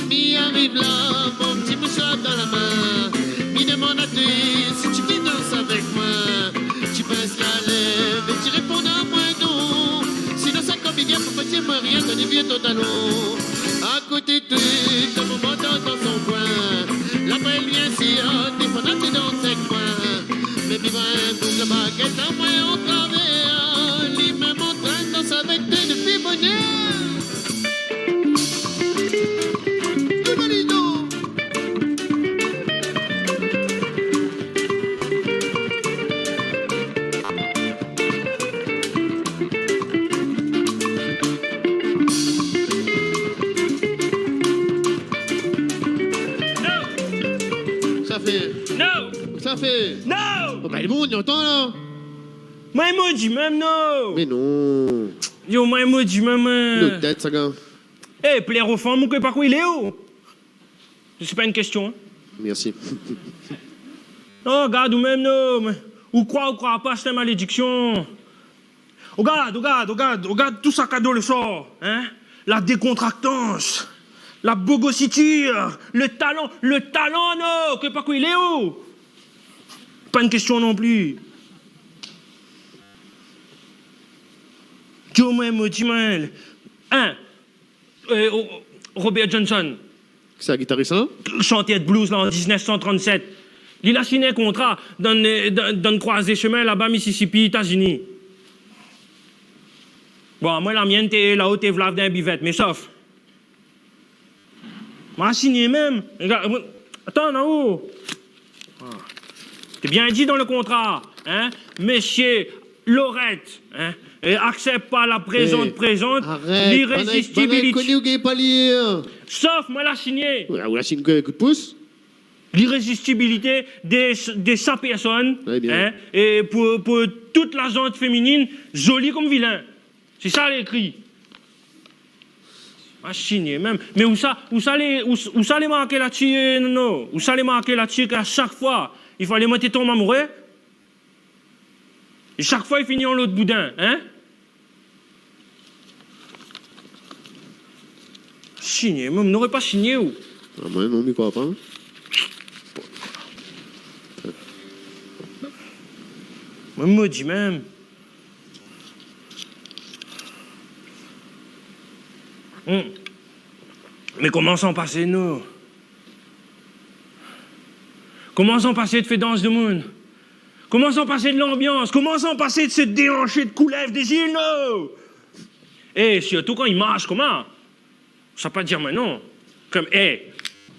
Mi ariv la, mon ti mouchoir dan la min, mi demann aou si ti vé dans avèk moin. Ti pins la lèv é ti réponn amoin non. Sinon sa kom i vien pou pa dir moin rien, kan i vien ton talon. Akoté tout, kom mon bann dan son koin. La bèl vien si, ah, té fana té dans èk moin. Mé mi voi in boug laba, gèt amoin an travèr, li mèm antrin dans avèk dé fi bonèr. Tou valido. Non ! Sa fé. Non ! Sa fé. Non ! Oh, bin, lé bon, i antann la. Moin, moin di mèm, non. Mé non. Yo, moin, moin di mèm, euh. Lo tèt, sa, gars. Eh, plèr o fanm, ou koné pa kosa i lé, oh. Sé pa in késtion, in. Mèrsi. Non, gard ou mèm, non, mé ou kroi, ou kroi pa, sé in malédiksion. Ogard, ogard, ogard, ogard tout sa kado le sor, in ? La dékontraktans, la bogosité, le talan, le talan, non, ou koné pa kosa i lé, oh. Pa in késtion non pli. Di amoin, moin, di amoin, in, euh, Robert Johnson. Sé in gitaris, in ? Shantèr de blues la, an diznèf san trannsèt. Li la sign in kontra dan, dan, dan in kroizé shemin laba Mississippi, Étazini. Bon, amoin, la mienn té la, té vla dan in bivèt, mé sof. Moin la signé mèm. Atann, aou. Ah. Té bien di dan le kontra, in, mésyé Lorette, in, é aksèp pa la prézant, eh, prézant, arèt, l'irézistibilité. Banna i koni ou gingn pa li, in. Sof, moin la signé. Ou la, ou la signé kout pous ? L'irézistibilité de, de sa pèrsone, ouais, bien, in, é pou, pou tout la zant féminine, zoli kom vilin. Sé sa lé ékri. Ah, signé mèm. Mé ousa, ousa lé, ous-, ousa lé marké la-dsi, euh, non, non. Ousa lé marké la-dsi ke a shak foi, i falé moin té tonm amouré. É shak foi, i fini an lot boudin, hein ? Signé, moin noré pa signé, ou. Ah, moin non, mi kroi pa, hein. Moin, mi di mèm. Hmm. Mé koman sa pasé, nou ? Koman sa pasé de fé dans demoun ? Koman sa pasé de lanbians ? Koman sa pasé de se déhanché de koulèv dé zil, nou ? É sirtou kan i marsh konmsa, sa pa dir moin non. Konm, é,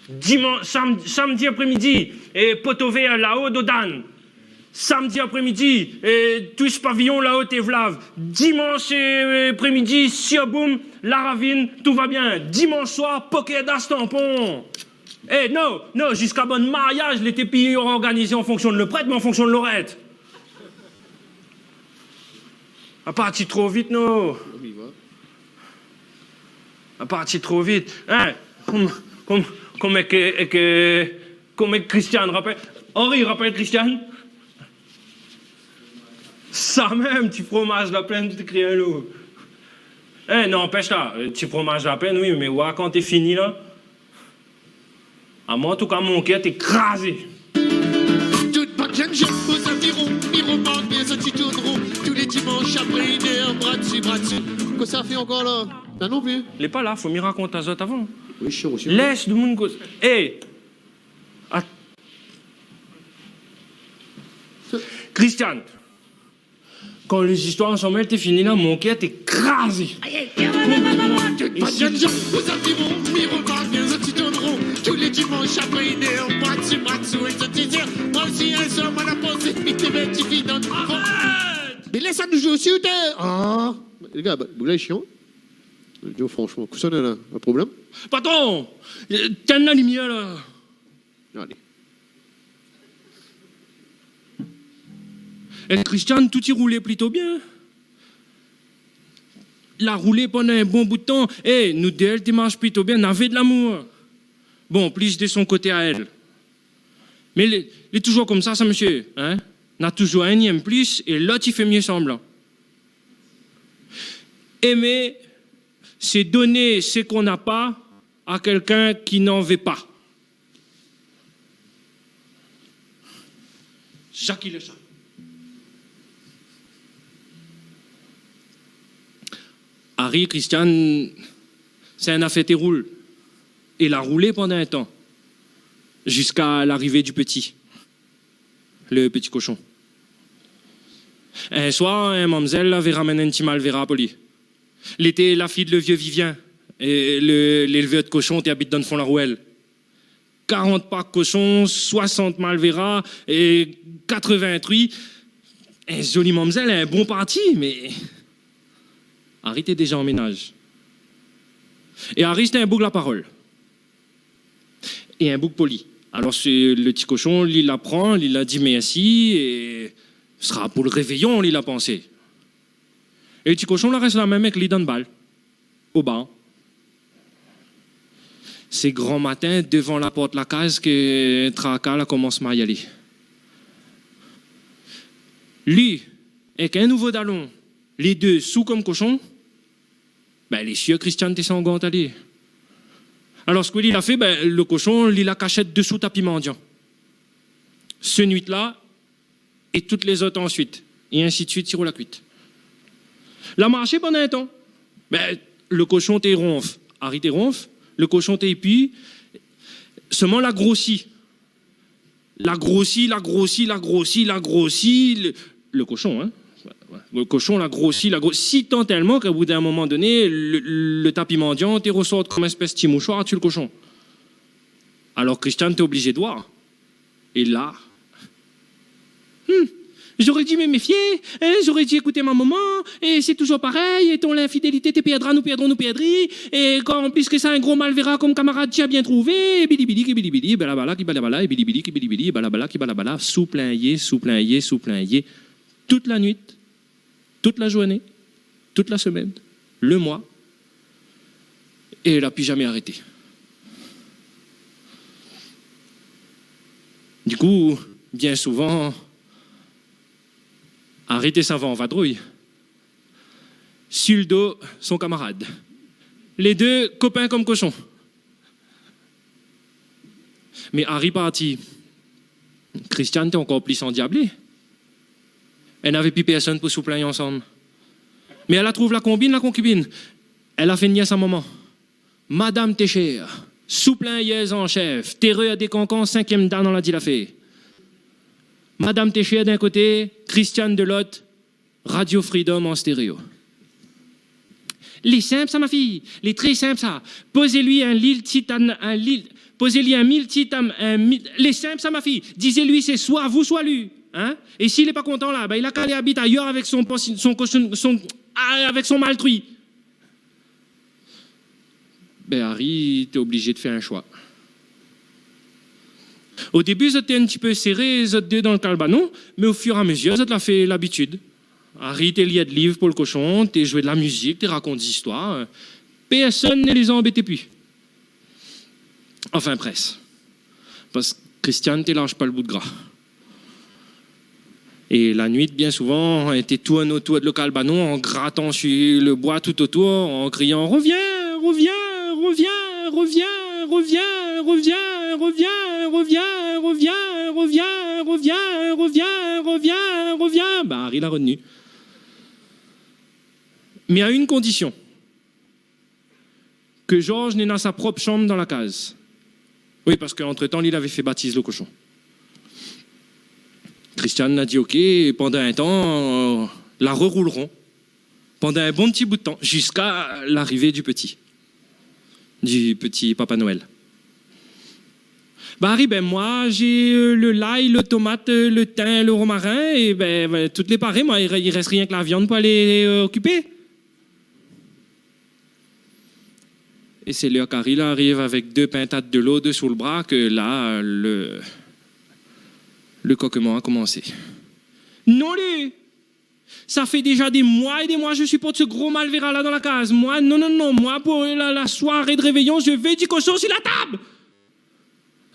diman-, sam-, samdi apré-midi, é, Potovèr, lao, Dodane. Samdi apré-midi, é, Twist Pavillon, lao, té vlav. Dimansh, é, apré-midi, Sirboum, La Ravine, tout va bien. Dimansh soir, Poker Das, Tampon. É, non, non, ziska bann mariaz, lété pi organizé an fonksion de le prèt, mé an fonksion de lorèt. A parti tro vit, non ? Oui, va. A parti tro vit. Hein ? Konm, konm, konm èk, èk, konm èk Christiane, rapèl. Henri, rapèl Christiane ? Sa mèm, ti fromaz la plèn, tout ékri in lo. Hein, non, anpèsh la, euh, ti fromaz la plèn, oui, mé oua, kan té fini la, Amoin, an tou ka, mon kèr té krazé. Tout bann jenn, jenn, poz aviron, miroman, bien soti tourn ron. Tou lé dimansh, apré inèr, bra dsi, bra dsi. Kosa i fé ankor la ? La non pli. Lé pa la, fo mi rakont azot avan. Oui, sir, sir. Lès demoun koz. É, at-, Christiane, Kan lé zistoir ansanm èl té fini la, mon kèr té krazé. Ay, ay, ay, ay, ay, ay, ay. Tout bann jenn, jenn, poz aviron, miroman, bien soti tourn ron. Tou lé dimansh, apré inèr, bra dsi, bra dsi, é soti dir. Moin osi, in soir, moin la pansé, mi té mèt ti fi dan le fon. Arèt ! Mé lès anou zoué osi, ou té. Ah. Lé gars, bah, boug la lé shian. Mi di, franshman, kosa néna la, in problèm ? Patron, euh, tinn la limièr la. Alé. É Christiane, tout i roulé plito bien. La roulé pandan in bon bout tan. É, nou dé èl té marsh plito bien, navé de lamour. Bon, plis de son koté a èl. Mé lé, lé toujour konmsa, sa, mésyé, hein ? Na toujour inn i èm plis é lot i fé myé sanblan. Aimer, c'est donner ce qu'on n'a pas à quelqu'un qui n'en veut pas. Jackie Le Chat. Harry, Christiane, sé in afèr té roul. É la roulé pandan in tan, ziska larivé du pti, le pti koshon. In soir, in mamzèl lavé ramenn in ti malvéra pou li. Lété la fiy de le vié Vivien, é le, lélvèr de koshon té abit dan le fon la rouèl. Karant pak koshon, soisant malvéra é katrovin trui. In zoli mamzèl, in bon parti, mé Harry té déza an ménaz. É Harry, sété in boug la parol. É in boug poli. Alor, sé le ti koshon, li la pran, li la di mèrsi, é sra pou le révéyon, li la pansé. É le ti koshon la rès la mèm èk li dan le bal, o ba. Sé gran matin, devan la port la kaz, ke traka la komans mayalé. Li, èk in nouvo dalon, lé dé sou konm koshon, bin, lé sir Christiane té sangant ali. Alor, sak li la fé, bin, le koshon, li la kashèt desou tapi mandian. Se nuit la, é tout lé zot ansuit, é insi de suit, sir la kuit. La marshé pandan in tan. Bin, le koshon té ronf, Harry té ronf, le koshon té épi, solman la grosi. La grosi, la grosi, la grosi, la grosi, le, le koshon, hein. Le koshon la grosi, la grosi, si tan tèlman k'o bout d'in moman doné, le, le tapi mandian té rosort konm in èspès ti moushwar dsi le koshon. Alor Christiane té oblizé d'oir. É la, hmm, j'aurais dû me méfier, hein, j'aurais dû écouter ma maman, é sé toujour parèy, é ton linfidélité té pèrdra, nou pèrdrou, nou pèrdri, é kan, an plis ke sa, in gro malvéra konm kamarad, ti la bien trouvé, é bilibili, ki bilibili, é balabala, ki balabala, é bilibili, ki bilibili, é balabala, ki balabala, sou plinnyé, sou plinnyé, sou plinnyé, tout la nuit, tout la zourné, tout la semèn, le moi. É la pi zamé arété. Dikou, bien souvan, Ari té sava an vadrouy. Si lo do son kamarad. Lé dé kopin konm koshon. Mé Ari parti. Kristiane té ankor plis andiablé. Èl navé pi pèrsone pou souplingn ansanm. Mé èl la trouv la konbine, la konkibine. Èl la fé ni a sa momon. Madam Técher, souplingnyèz an shèf, térèr dé kankan, sinkièm dan dan la di lafèr. Madam Técher d'in koté, Kristiane de lot, Radio Freedom an stéréo. Lé sinp sa, ma fiy, lé tré sinp sa. Pozé li in lil tit an, in lil, pozé li in mil tit an, in mil, lé sinp sa, ma fiy. Dizé li sé soi vou, soi li, in ? É si lé pa kontan la, bin, li la ka alé abit ayèr avèk son pos-, son koshon, son, a, avèk son maltrui. Bin, Ari té oblizé de fé in shoi. O débi, zot té in ti pé séré, zot dé dan lo kalbanon, mé o fir é a mezir, zot la fé labitid. Ari té lir dé liv pou lo koshon, té zoué de la mizik, té rakont zistoir. Pèrsone té lé anbété pi. Anfin, prèsk. Parske Kristiane té larz pa lo bout gra. É la nuit, bien souvan, èl té tourn otour de lo kalbanon, an gratan su lo boi tout otour, an kriyan : « Revien, revien, revien ! » Bin, Ari la retni. Mé a in kondision. Ke Georges néna sa prop shanm dan la kaz. Oui, parske antretan, li lavé fé batiz lo koshon. Kristiane la di OK, é pandan in tan, la reroul ron. Pandan in bon ti bout tan, ziska larivé di pti. Di pti Papa Noël. Bin, Ari, bin, moin, zé, eu, lo lay, lo tomat, eu, lo tin, lo romarin, é bin, bin, tout lé paré, moin, i rès, i rès rienk la viann pou alé, eu, okipé. É sé lèr k'Ari la ariv avèk dé pinta dolo désou lo bra ke la, lo, lo kokeman la komansé. Non, li, sa fé déza dé moi é dé moi mi siport se gro malvéra la dan la kaz. Moin, non, non, non, moin, pou la, la soiré de révéyon, mi vé di koshon si la tab !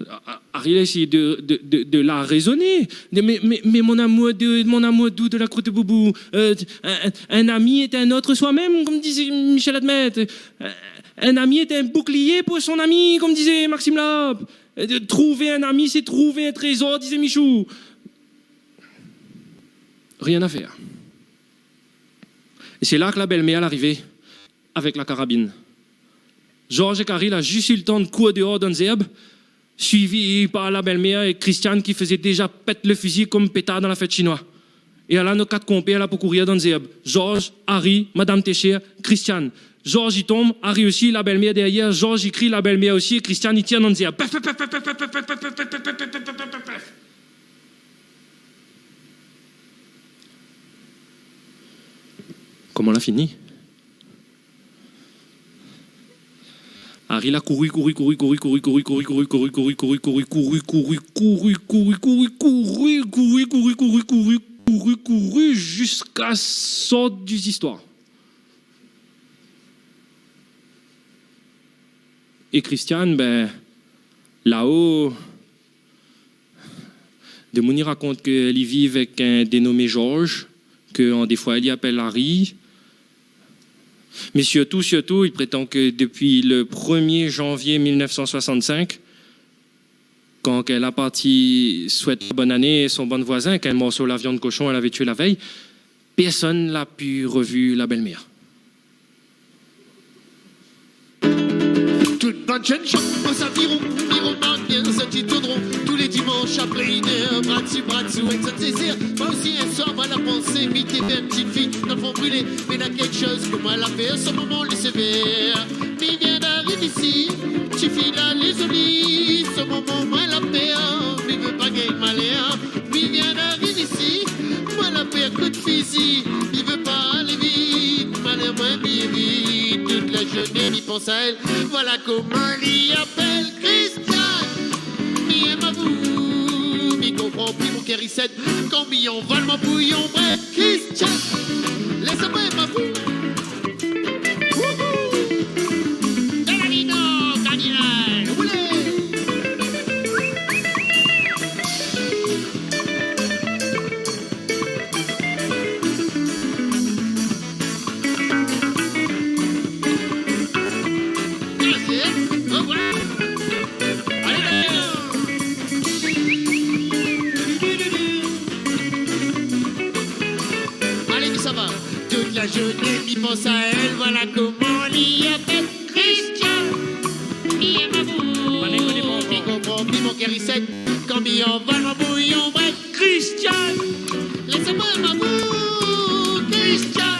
A-, a-, Ari la éséy de, de, de, de la rézoné. De, mé, mé, mé mon amour de, mon amour dou de la krout boubou, eu, in, in, un ami est un autre soi-même, konm té di Michel Admette. Eu, un ami est un bouclier pour son ami, konm té di Maxime Lop. Eu, de trouver un ami, c'est trouver un trésor, té di Michou. Rien à faire. É sé la ke la bèl-mèr la arivé avèk la karabine. Georges é Ari la zis u lo tan de kour déor dan zèrb, suivi par la bèl-mèr é Kristiane ki fézé déza pèt lo fizi konm pétar dan la fèt shinoi. É ala nout kat konpèr la pou kourir dan zèrb. Georges, Ari, Madam Técher, Kristiane. Georges i tonm, Ari osi, la bèl-mèr dèrièr, Georges i kri, la bèl-mèr osi, é Kristiane i tir dan zèrb. Pèf, pèf, pèf. Koman la fini ? Ari la kouri, kouri, kouri, ziska sort di zistoir. É Kristiane, bin, lao, demoun i rakont ke li viv avèk in dénomé Georges, ke an défoi li apèl Ari. Mé sirtou, sirtou, li prétan ke dopi lo premié janvié mil nèf san soisant-sink, kan k'èl la parti souèt la bone ané son bann voizin, k'in morso la viann koshon èl lavé tié la vèy, pèrsone la pi revi la bèl-mèr. Tout bann jenn jan o Saint-Piron, i romar bien, zot i tourn ron. Tou lé dimansh apré inèr, bra dsi bra dsou èk zot sézèr. Moin osi, in soir, moin la pansé, mi té vèr in ti fiy dan lo fon brilé. Mé na kékshoz ke moin la fé, son momon lé sévèr. Mi vien d'ariv isi, ti fiy la lé zoli, son momon moin la pèr, mi vé pa gingn malèr. Mi vien d'ariv isi, moin la pèr kout fizi, mi vé pa alé vit, malèr moin mi évit, tout la zourné mi pans aèl, voila koman li apèl Kristiane. Mi èm avou, mi konpran pi, mon kèr i sèn, kan mi anval mon bouyon brèd, Kristiane, lès amoin èm avou. Wouhou ! Azout mi pans aèl, voilà koman li apèl Christian. Mi èm amour, mi konpran, mi mon kèr i sèn. Kan mi anval mon bouyon, ouais, Christian. Lès amour, Christian.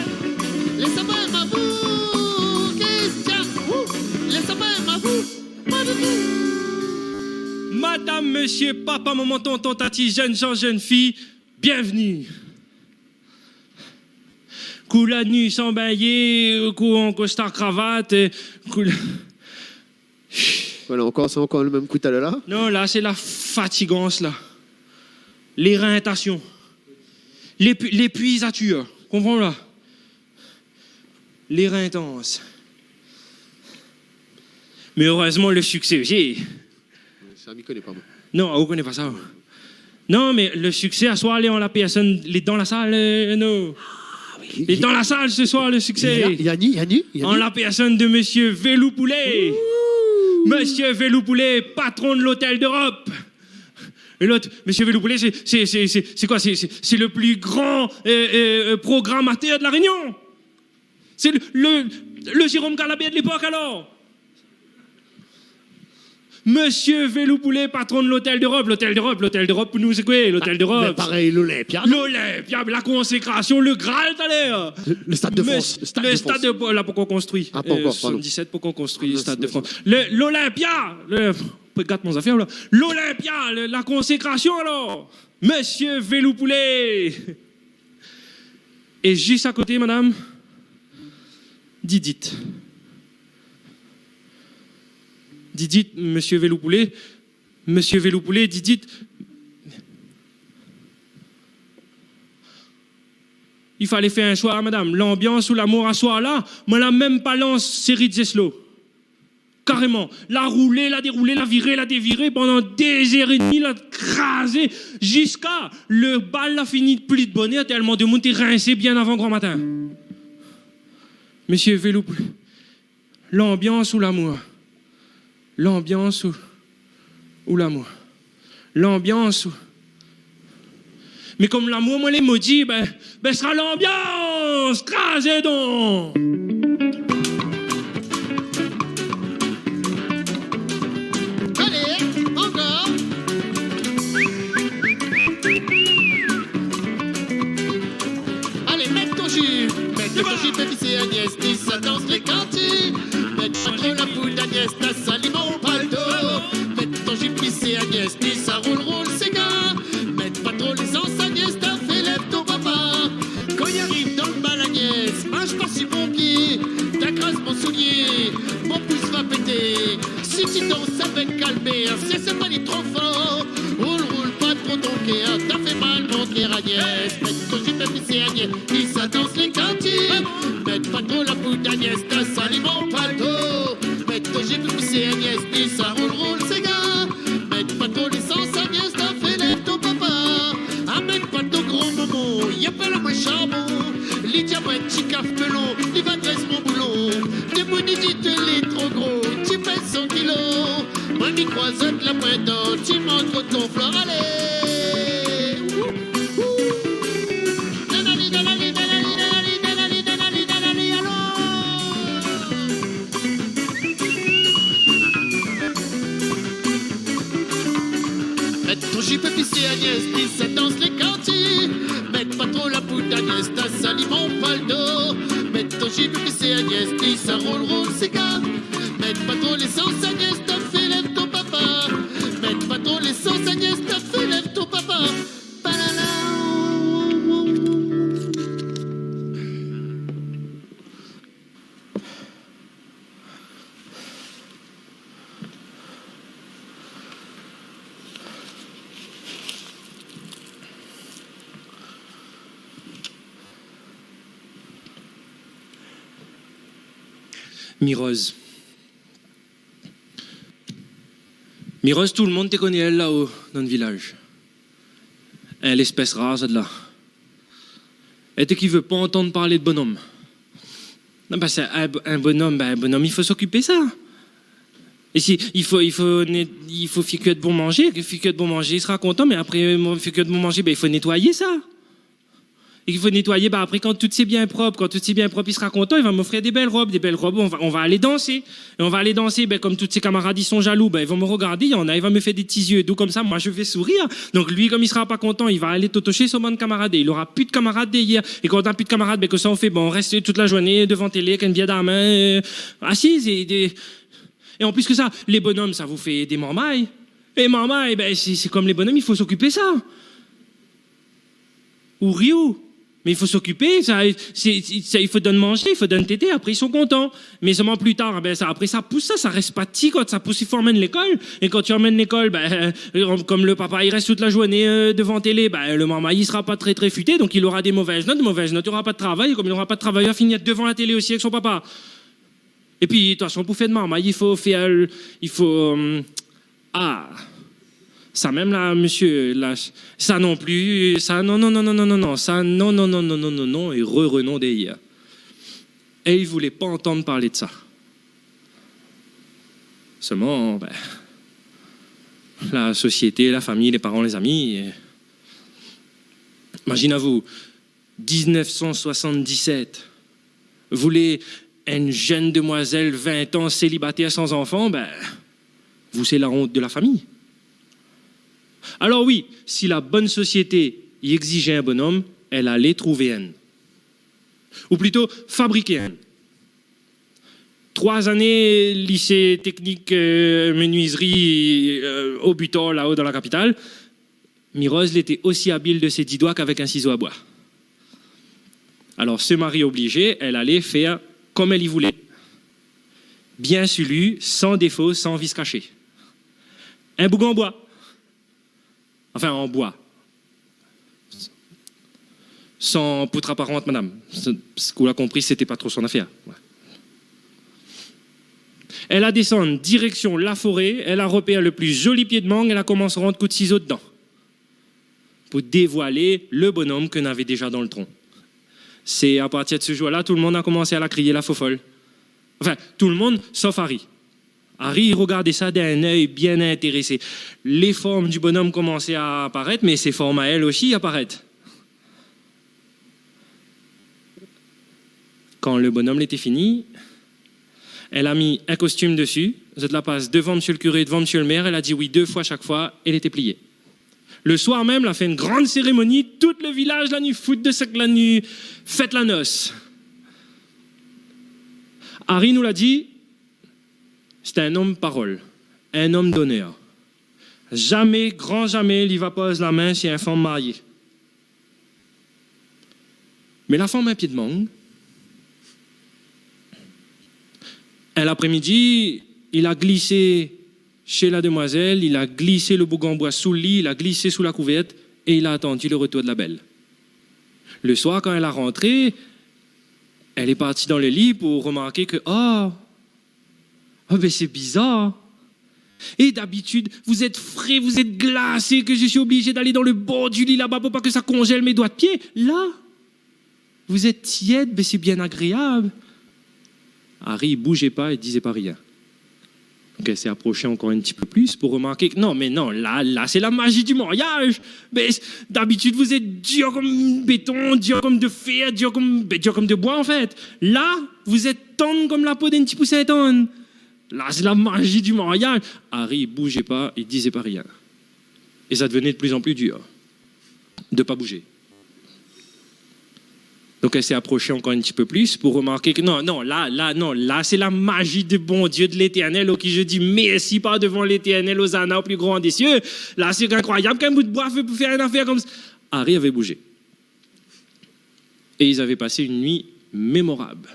Lès amour, Christian. Ouh, lès amour. Madam, mésyé, papa, momon, tonton, tati, jenn jan, jenn fi, bienvenu. Kou la ni san bingné, kou an kostar kravat, é kou la... Voilà, ankor, sé ankor lo mèm kou talèr la. Non, la, sé la fatigans, la. Lérintasion. L'épu-, l'épuisatur. Konpran, la ? Lérintans. Mé erèzman, lo siksé osi. Sa, mi koné pa, moin. Non, ou koné pa sa, ou. Non, mé lo siksé, aswar, lé an la pèrsone, lé dan la sal, euh, non. Ah, oui. Lé dan la sal se soir, lo siksé. Yanni, Yanni, Yanni. An la pèrsone de mésyé Vélou Poulé. Ouh. Mésyé Vélou Poulé, patron de l'Hôtel d'Europe. É lot, mésyé Vélou Poulé, sé, sé, sé, sé, sé koi ? Sé, sé, sé lo pli gran, euh, euh, euh, programmatèr de La Rényon. Sé lo, lo, lo Jérôme Calabé de lépok, alor. Mésyé Vélou Poulé, patron de l'Hôtel d'Europe. L'Hôtel d'Europe, l'Hôtel d'Europe, pou nou, sé koi, l'Hôtel d'Europe ? Bin, parèy, l'Olympia, non ? L'Olympia, la konsékrasion, lo Graal, talèr. Lo, lo Stade de France, lo Stade de France. Mé lo stad de, la pankor konstrui. Ah, pankor, pardon. Euh, soixante-dix-sept, pankor konstrui, lo Stade de France. Ah, non, sé, lo, l'Olympia, lo, pé gat mon zafèr, la. L'Olympia, lo, la konsékrasion, alor. Mésyé Vélou Poulé. É zis a koté, madam, Didit. Didit, mésyé Vélou Poulé, mésyé Vélou Poulé, Didit. I falé fé in shoi, madam. Lanbians ou lamour, aswar la, moin la mèm pa lans séri de zéslo. Karéman. La roulé, la déroulé, la viré, la déviré, pandan dé zèr é dmi, la krazé, ziska lo bal la fini pli de bonèr, tèlman demoun té rinsé bien avan gran matin. Mésyé Vélou Poulé, lanbians ou lamour ? Lanbians ou, ou lamour ? Lanbians ou... Mé kom lamour, moin, lé modi, bin, bin, sra lanbians, krazé don. Alé, ankor. Alé, mèt ton jup, mèt ton jup épis é Agnès, ni sa dans lé kartié. Mèt pa tro la poud, Agnès, ta sali mon palto. Mèt ton jup épis é Agnès, ni sa roul, roul séga. Mèt pa tro lésans, Agnès, ta fé lèv ton papa. Kan i ariv dan lo bal, Agnès, marsh pa si mon pié, ta kraz mon soulié, mon pous va pété. Si ti dans avèk Albèr, sé, sé pa li tro for. Roul, roul pa tro ton kèr, ta fé mal mon kèr, Agnès. Mèt ton jup épis é Agnès, ni sa dans lé kartié. Mèt pa tro la poud, Agnès, ta sali mon palto. Mèt ton jup épis é Agnès, ni sa roul, roul séga. Mèt pa tro lésans, Agnès, ta fé lèv ton papa. Amèn pa ton gro momon, i apèl amoin sharbon. Li di amoin ti kaf melon, li va grès mon boulon. Demoun i di lé tro gro, ti pèz san kilo. Moin mi kroi zot la poin dan, ti mont kot ton flor, alé. Ouh, ouh. Nanani, nanani, nanani, alor. Mèt ton jup épis é Agnès, ni sa dans lé kartié. Mèt pa tro la poud, Agnès, ta sali mon palto. Mèt ton jup épis é Agnès, ni sa roul, roul séga. Mèt pa tro lésans, Agnès, ta fé lèv ton papa. Mèt pa tro lésans, Agnès, ta fé lèv ton papa. Palala. Miroz. Miroz, tout lo moun té koné èl la-o dan lo vilaz. In léspès rar, sat-la. É té ki vé pa antann parlé de bonom. Non, bin, sé in, in bonom, bin, in bonom, i fo sokipé sa. É si, i fo, i fo né-, i fo fé kuir bon manzé, ke fé kuir bon manzé, li sra kontan, mé apré, euh, fé kuir bon manzé, bin, i fo nétoiyé sa. É k'i fo nétoiyé, bin, apré, kan tout sé bien prop, kan tout sé bien prop, li sra kontan, li va m'ofrir dé bèl rob, dé bèl rob, on va, on va alé dansé. É on va alé dansé, bin, kom tout sé kamarad, i son jalou, bin, i van m'rogardé, néna, i va m'fé dé ti zié dou konmsa, moin, mi sa sourir. Donk, li, kom li sra pa kontan, li va alé totoshé son bann kamarad, é li nora pi de kamarad dèrièr. É kan na pi de kamarad, bin, kosa i fé ? Bin, i rès tout la zourné dovan télé, èk in bièr dan la min, euh, asiz, é dé, é an plis ke sa, lé bonom, sa i fé dé marmay. É marmay, bin, sé, sé kom lé bonom, i fo s'okipé sa. Ou ri ou, mé i fo s'okipé, sa, sé, sé, sa, i fo donn manzé, i fo donn tété, apré, i son kontan. Mé solman pli tar, bin, sa, apré, sa pous, sa, sa rès pa ti, kan sa pous, i fo amenn lékol. É kan ou amenn lékol, bin, euh, kom le papa, li rès tout la zourné, euh, dovan télé, bin, le marmay, li sra pa trè, trè futé, donk li nora dé mové not, dé mové not, li nora pa de travay, é kom li nora pa de travay, li va fini dovan la télé osi èk son papa. É pi, de tout fason, pou fé de marmay, i fo fé, euh, i fo, euh, ah, sa mèm la, mésyé, la, sa non pli, sa, non, non, non, sa, non, non, non, é re, re, non dèrièr. É li voulé pa antann parl de sa. Solman, bin, la sosiété, la famiy, lé paran, lé zami, é, imazine aou, diznèf san soisann-disèt, ou lé in jenn demoizèl, vin an, sélibatèr, san zanfan, bin, ou sé la ont de la famiy. Alor wi, si la bone sosiété i égzizé in bonom, èl alé trouv inn. Ou plito, fabrik inn. Troi zané lisé téknik, euh, menuizri, euh, o Butor, la-o dan la kapital. Miroz, li lété osi abil de sé di doi k'avèk in sizo a boi. Alor, se mari oblizé, èl alé fé kom èl i voulé. Bien sulu, san défo, san vis kashé. In boug an boi. Anfin, an boi. San pout aparant, madam. Sak ou la konpri, sété pa tro son afèr. Èl la désann, direksion la foré, èl la ropèr le pli zoli pié de mang, èl la komans rant kout sizo dedan. Pou dévoilé le bonom ke navé déza dan le tron. Sé a partir de se zour-la, tout le moun la komans a la kriyé la fofol. Anfin, tout le moun, sof Ari. Ari i rogard sa d'in èy bien intérésé. Lé form di bonom i komans a aparèt, mé sé form a èl osi i aparèt. Kan le bonom lété fini, èl la mi in kostim dési, zot la pas dovan mésyé le kuré, dovan mésyé le mèr, èl la di wi dé foi, shak foi, é lété plié. Le soir mèm, la fé in gran sérémoni, tout le vilaz la ni fout de sèk, la ni fèt la nos. Ari nou la di, sété in om parol, in om d'onèr. Zamé, gran zamé, li va poz la min si in fanm marié. Mé la fanm in pié de mang. In laprémidi, li la glisé shé la demoizèl, li la glisé le boug an boi sou le li, li la glisé sou la kouvèrt é li la atann le retour de la bèl. Le soir, kan èl la rantré, èl lé parti dan le li pou romarké ke, oh, ah ben, c'est bizarre. Et d'habitude, vous êtes frais, vous êtes glacé, que je suis obligé d'aller dans le bord du lit là-bas pour pas que ça congèle mes doigts de pied. Là, vous êtes tiède, mais c'est bien agréable. Ari i bouzé pa, i dizé pa rien. Donk èl sé aproshé ankor in ti pé plis pou romarké ke non, mé non, la, la sé la mazi di mariaz. Mais d'habitude, vous êtes dur comme béton, dur comme de fer, dur comme, ben, dur comme de bois, en fait. Là, vous êtes tendre comme la peau d'un petit poussin tendre. La sé la mazi di mariaz. Ari i bouzé pa, i dizé pa rien. É sa devenait de plus en plus dur de pa bouzé. Donk èl sé aproshé ankor in ti pé plis pou romarké ke non, non, la, la, non, la sé la mazi de Bondié, de Létèrnèl, oki je di mèrsi par dovan Létèrnèl, Ozana au plus grand des cieux. La sé inkroiyab k'in bout boi fé pou fé in afèr konmsa. Ari lavé bouzé. Et ils avaient passé une nuit mémorable.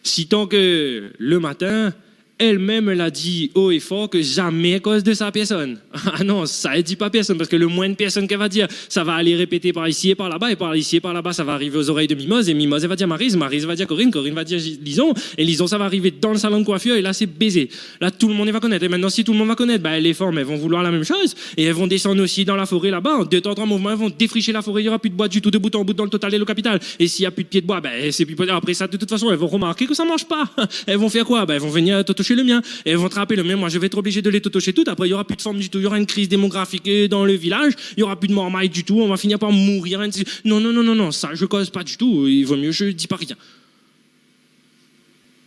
Si tant que le matin, èl mèm èl la di haut et fort ke zamé èl i koz de sa a pèrsone. Ah non, sa èl i di pa pèrsone, parske le moin pèrsone k'èl va dir, sa va alé répété par isi é par laba, é par isi é par laba, sa va arivé o zorèy de Mimoz, é Mimoz èl va dir Mariz, Mariz va dir Korine, Korine va dir Lizon, é Lizon sa va arivé dan le salon de coiffure, é la sé bézé. La tout le moun va konèt. É mintnan, si tout le moun va konèt, ben, lé fanm èl va vouloir la mèm shoz. É èl va désann osi dan la foré laba. An dé tan, troi mouvman, èl va défrish la foré. Nora pi de boi ditou, de bout an bout, dan le Total é le Kapital. É si na pi de pié de boi, ben, sé pi po-, apré sa, de tout fason, èl va romarké ke sa i manz pa. Èl va fé koi ? Ben, èl va vnir toto le mien. Et elles vont attraper le mien. Moi, je vais être obligé de les totocher toutes. Après, il y aura plus de femmes du tout. Il y aura une crise démographique, euh, dans le village. Il y aura plus de marmailles du tout. On va finir par mourir. Ainsi de suite. Non, non, non, non, non. Ça, je cause pas du tout. Il vaut mieux, je dis pas rien.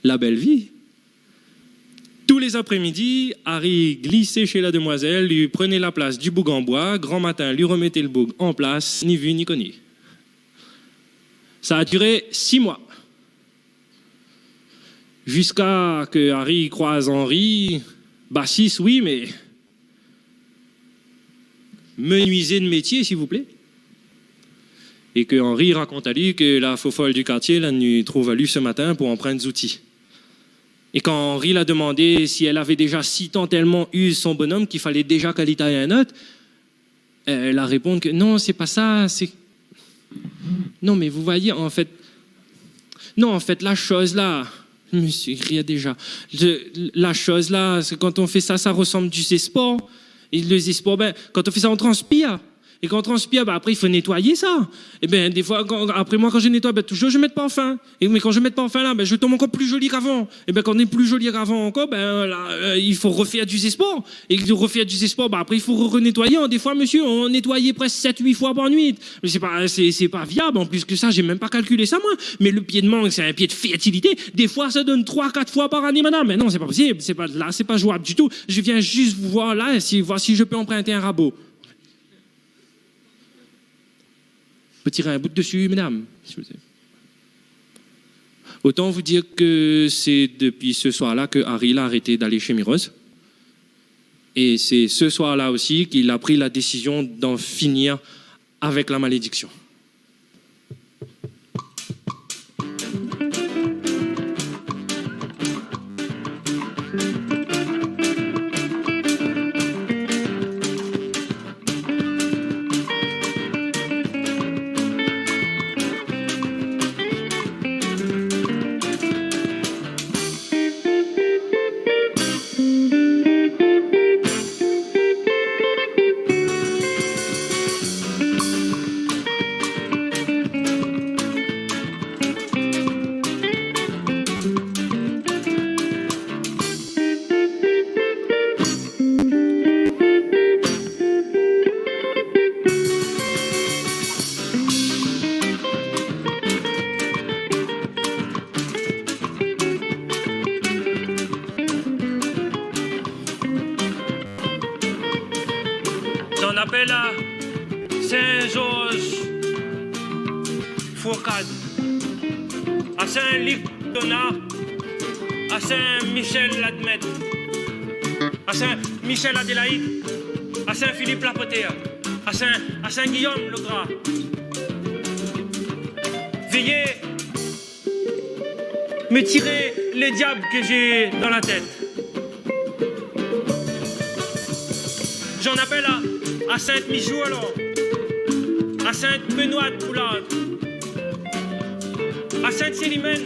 La belle vie. Tous les après-midi, Harry glissait chez la demoiselle, lui prenait la place du boug en bois, grand matin, lui remettait le boug en place, ni vu ni connu. Ça a duré six mois. Jusqu'à que Harry croise Henri, bassiste, oui, mais menuisier de métier, s'il vous plaît. Et que Henri raconte à lui que la fofole du quartier la ni trouv ali ce matin pour en prendre zouti. Et quand Henri l'a demandé si elle avait déjà si tant tellement use son bonhomme qu'il fallait déjà qu'elle y taille un autre, euh, elle a répondu que non, c'est pas ça, c'est... Non, mais vous voyez, en fait, non, en fait, la chose là, monsieur, il rit déjà. Je- la chose là, c'est quand on fait ça, ça ressemble du zéspor. Et le zéspor, ben, quand on fait ça, on transpire. Et quand on transpire, ben, après, il faut nettoyer ça. Et ben, des fois, quand- après, moi, quand je nettoie, ben, toujours, je mets de parfum. Et, mais quand je mets de parfum, là, ben, je tombe encore plus jolie qu'avant. Et ben, quand on est plus jolie qu'avant encore, ben, là, euh, il faut refaire du zéspor. Et de refaire du zéspor, ben, après, il faut re- renettoyer. Des fois, monsieur, on nettoyait presque sept, huit fois par nuit. Mais c'est pas, c'est, c'est pas viable. En plus que ça, j'ai même pas calculé ça, moi. Mais le pied de mangue, c'est un pied de fertilité. Des fois, ça donne trois, quatre fois par année, madame. Mais non, c'est pas possible. C'est pas, là, c'est pas jouable du tout. Je viens juste vous voir là, si, voir si je peux emprunter un rabot. Peut tirer un bout dessus, madame, s'il vous plaît. Autant vous dire que c'est depuis ce soir-là que Harry a arrêté d'aller chez Mireuse. Et c'est ce soir-là aussi qu'il a pris la décision d'en finir avec la malédiction. J'en appelle à Saint-Georges Fourcade, à Saint-Luc Donat, à Saint-Michel l'Admette, à Saint-Michel Adélaïde, à Saint-Philippe la Potère, à Saint, à Saint-Guillaume le Gras. Veuillez me tirer les diables que j'ai dans la tête. J'en appelle à, à Sainte-Michou alors, à Sainte-Benoîte-Poulard, à Sainte-Célimène,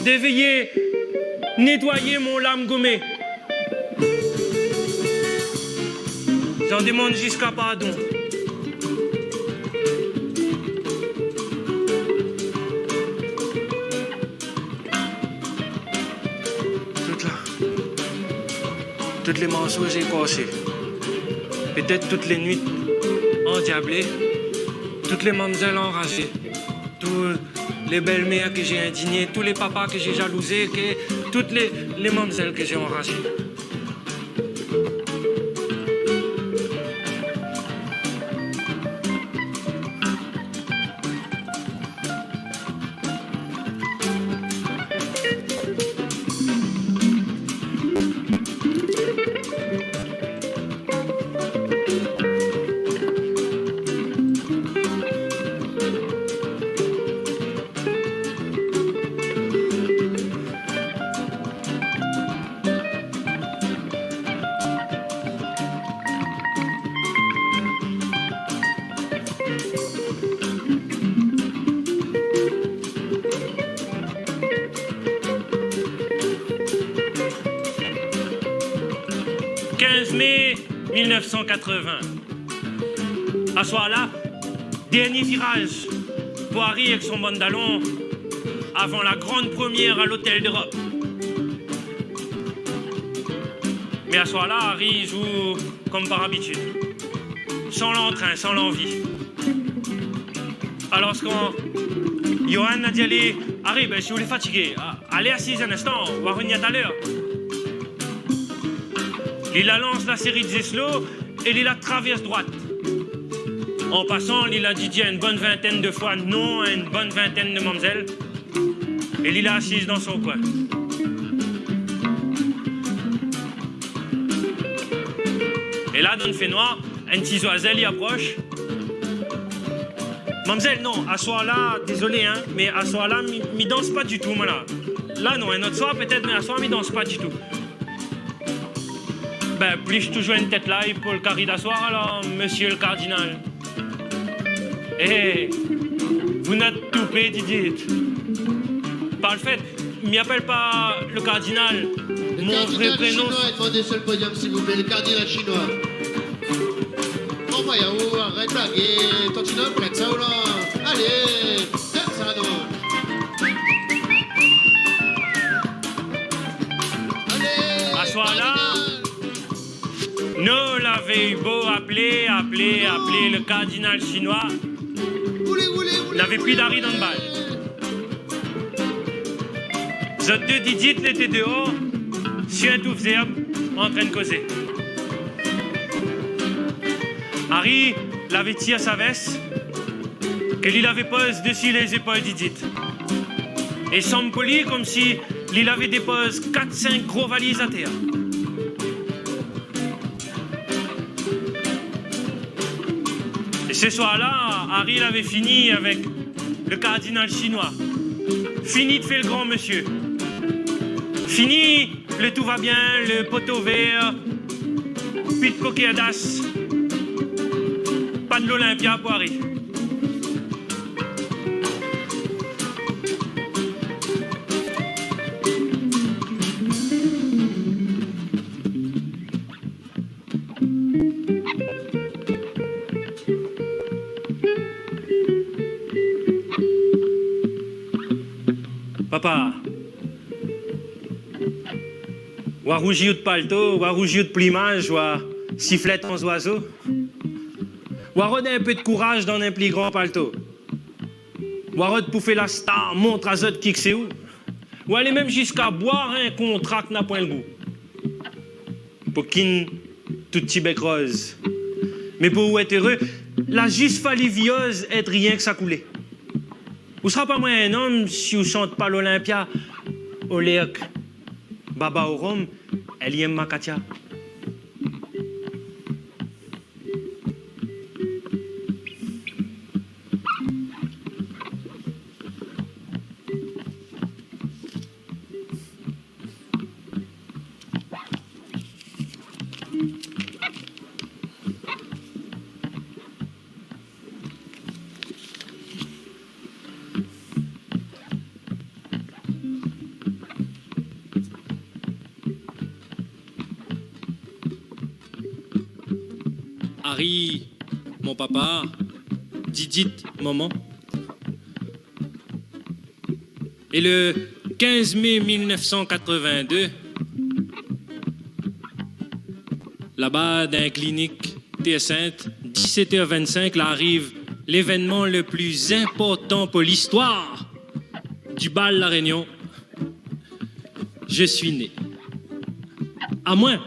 de veuillez nettoyer mon lame gommée. J'en demande jusqu'à pardon. Tout la, tout lé morso ékorsé, pétèt tout lé nuit andiablé, tout lé mamzèl anrazé, tout lé bèl-mèr ke j'ai indigné, tout lé papa ke j'ai jalouzé, ke tout lé, lé mamzèl ke j'ai anrazé. Kinz mé mil nèf san katrevin. Aswar-la, dèrnié viraz pou Harry èk son bann dalon avan la grann premyèr a l'Hôtel d'Europe. Mé aswar-la, Harry i zoué konm par abitid. San lantrin, san lanvi. Alor, kan Johan la di ali, « Harry, bin, si ou lé fatigé, a-, alé asiz in instan, ou va revnir talèr. » Li la lans la séri de zéslo é li la travèrs droit. An pasan, li la di, di in bone vintèn de foi non a in bone vintèn de mamzèl. É li la asiz dan son koin. É la, dan fénoir, in ti zoizèl i aprosh. « Mamzèl, non, aswar-la, dézolé, in, mé aswar-la, mi, mi dans pa ditou, moin la. La, non, in ot swar pétèt, mé aswar, mi dans pa ditou. » « Bin, plis toujour in tèt lay pou lo kari d'aswar, alor, mésyé lo kardinal. » « É, ou na toupé, Didit. Par lo fèt, mi apèl pa lo kardinal. Mon vré prénon... » « Lo kardinal shinoi la domann si lo podiom, silvouplé, lo kardinal shinoi. » « Bon, bin, ou arèt la gèr, tantinon, prèt sa, ou la. Alé, donn sa, non. Alé, aswar-la, kardinal. » Nou lavé bo apèl, apèl, apèl lo kardinal shinoi. Navé pi d'Harry dan lo bal. Zot dé Didit lété déor, si in touf zèrb, antrin kozé. Harry lavé tir sa vès, ke li lavé poz dési lé zépol Didit. É sanm poli, konmsi li lavé dépoz kat, sink gro valiz atèr. É se swar-la, Harry lavé fini avèk lo kardinal shinoi. Fini de fé lo gran mésyé. Fini lo tout va bien, lo poto vèr, pi de poker d'as, pa de l'Olympia pou Harry. Papa, ou la rouzi out palto, ou la rouzi out plimaz, ou la siflèt an zoizo. Ou la rod in pé de kouraz dan in pli gran palto. Ou la rod pou fé la star, mont azot kisa sé ou. Ou alé mèm ziska boir in kontrak na poin lo gou. Pou kinn tout ti bèk roz. Mé pou ou èt éré, la zis fali vioz èt rienk sa koulé. Ou sra pa moin in om si ou shant pa l'Olympia, Olerk, Baba o Rom, L I M Makatia. Harry, mon papa, Didit, maman. É le kinz mé mil nèf san katrevin-dé, laba dan in klinik Tèr Sint, disèt èr vinn-sink, la ariv lévènman le pli inportan pou listoir di bal La Rényon. Je suis né. Amoin,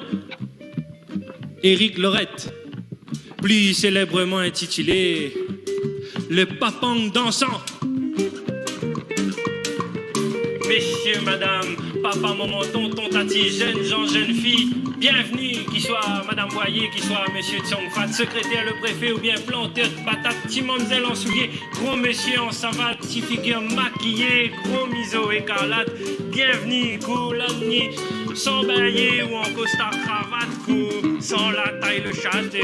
Éric Laurette, pli sélèbreman intitilé le Papang Dansan. Mésyé, madam, papa, momon, tonton, tati, jenn zan, jenn fi, bienvni, ki soi madam Boyer, ki soi mésyé Tsongfat, sékrétèr, le préfé oubien plantèr de patat, ti mamzèl an soulié, gro mésyé an savat, ti figir makiyé, gro mizo ékarlat, bienvni, kou la ni san bingné ou an kostar kravat, kou san la tay le shat,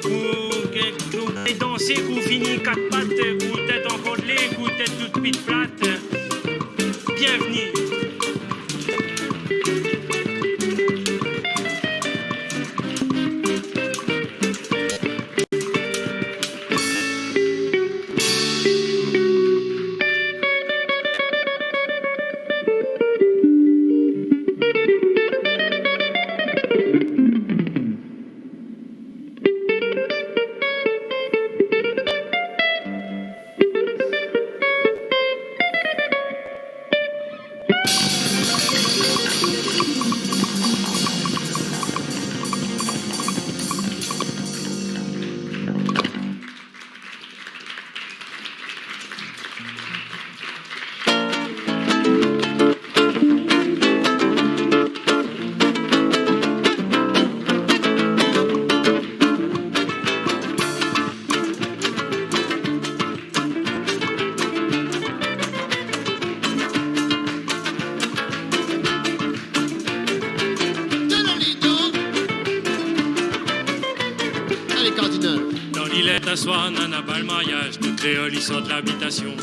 kou, kou, kou dansé, kou fini kat pat, kou tèt an kordlé, kou tèt tout pit plat. Bienvni. Aswar nana bal mariaz, tout kréol i sort labitasion.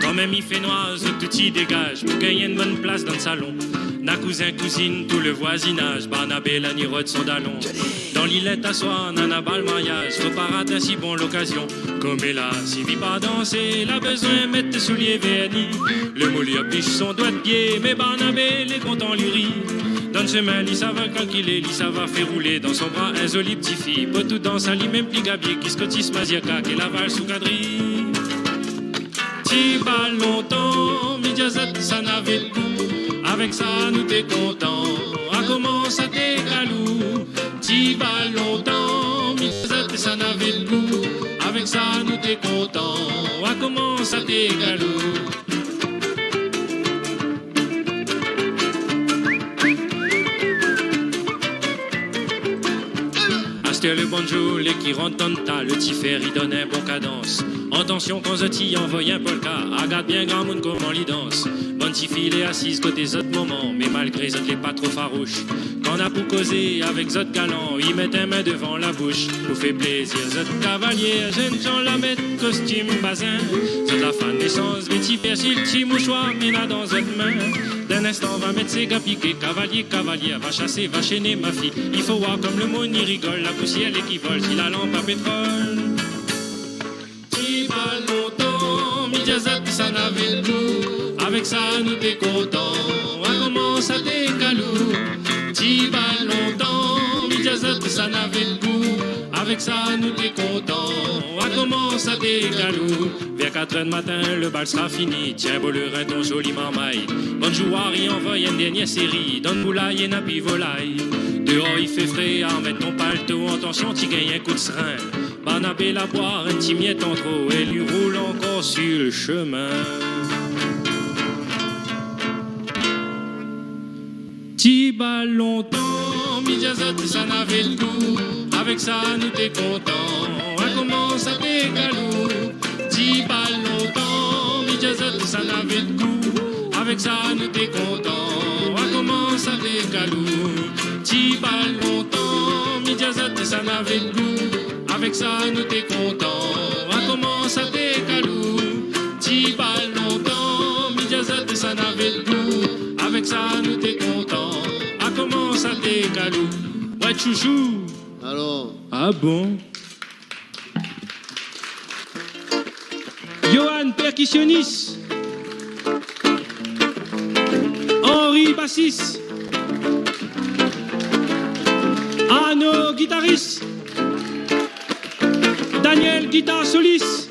Kanmèm i fé noir, zot tout i dégaz pou gingn in bone plas dan salon. Na kouzin, kouzine, tout le voizinaz, Barnabé la ni rod son dalon. Dan lilèt aswar nana bal mariaz, fo pa rat in si bon lokazion. Koméla, si vi pa dansé, la bezoin mèt soulié vèrni. Le moul i apich son doi d'pié, mé Barnabé lé kontan li ri. Dan semin li sava kalkilé, li sava fé roulé dan son bra in zoli pti fi. Po tout dans ali mèm pli gabié ki skotis mazirka ke la vals sou kadri. Ti bal lontan, mi di azot sa navé le gou. Avèk sa nou té kontan, a koman sa té galou. Ti bal lontan, mi di azot sa navé le gou. Avèk sa nou té kontan, a koman sa té galou. Astèr le banjo lé ki rant dan ta, le ti fèr i donn in bon kadans. Atansion kan zot i anvoy in polka, agard bien gramoun koman li dans. Bann ti fi lé asiz koté zot momon, mé malgré zot lé pa tro faroush. Kan na pou kozé avèk zot galan, i mèt in min dovan la boush. Pou fé plézir zot kavalié, jenn jan la mèt kostim bazin. Zot la fane lésans, vèti pèrsil, ti moushwar, mèt la dan zot min. Dan in instan va mèt séga piké, kavalié, kavalié, va shasé, va shéné, ma fi. I fo oir kom le moun i rigol, la pousièr lé ki vol, si la lanp a pétrol. Ti bal lontan, mi di azot sa navé le gou. Avèk sa nou té kontan, a koman sa té galou. Ti bal lontan, mi di azot sa navé le gou. Avèk sa nou té kontan, a koman sa té galou. Vèr katrèr matin le bal sra fini. Tienbo le rin ton zoli marmay. Bann zouar i anvoy in dèrnièr séri, dan poulay na pi volay. Déor i fé fré, armèt ton palto, atansion ti gingn in kou d'srin. Barnabé la boir in ti mièt an tro é li roul ankor si le shemin. Ti bal lontan, mi di azot sa navé le gou. Avèk sa nou té kontan, a koman sa té galou. Ti bal lontan, mi di azot sa navé le gou. Avèk sa nou té kontan, a koman sa té galou. Ti bal lontan, mi di azot sa navé le gou. Avèk sa nou té kontan, a koman sa té galou. Ti bal lontan, mi di azot sa navé le gou. Avèk sa nou té kontan, a koman sa té galou. Wé, tchouchou. Alor. Ah bon ? Johan, perkisionis. Henri, basis. Arnaud, gitaris. Daniel, gitar solis.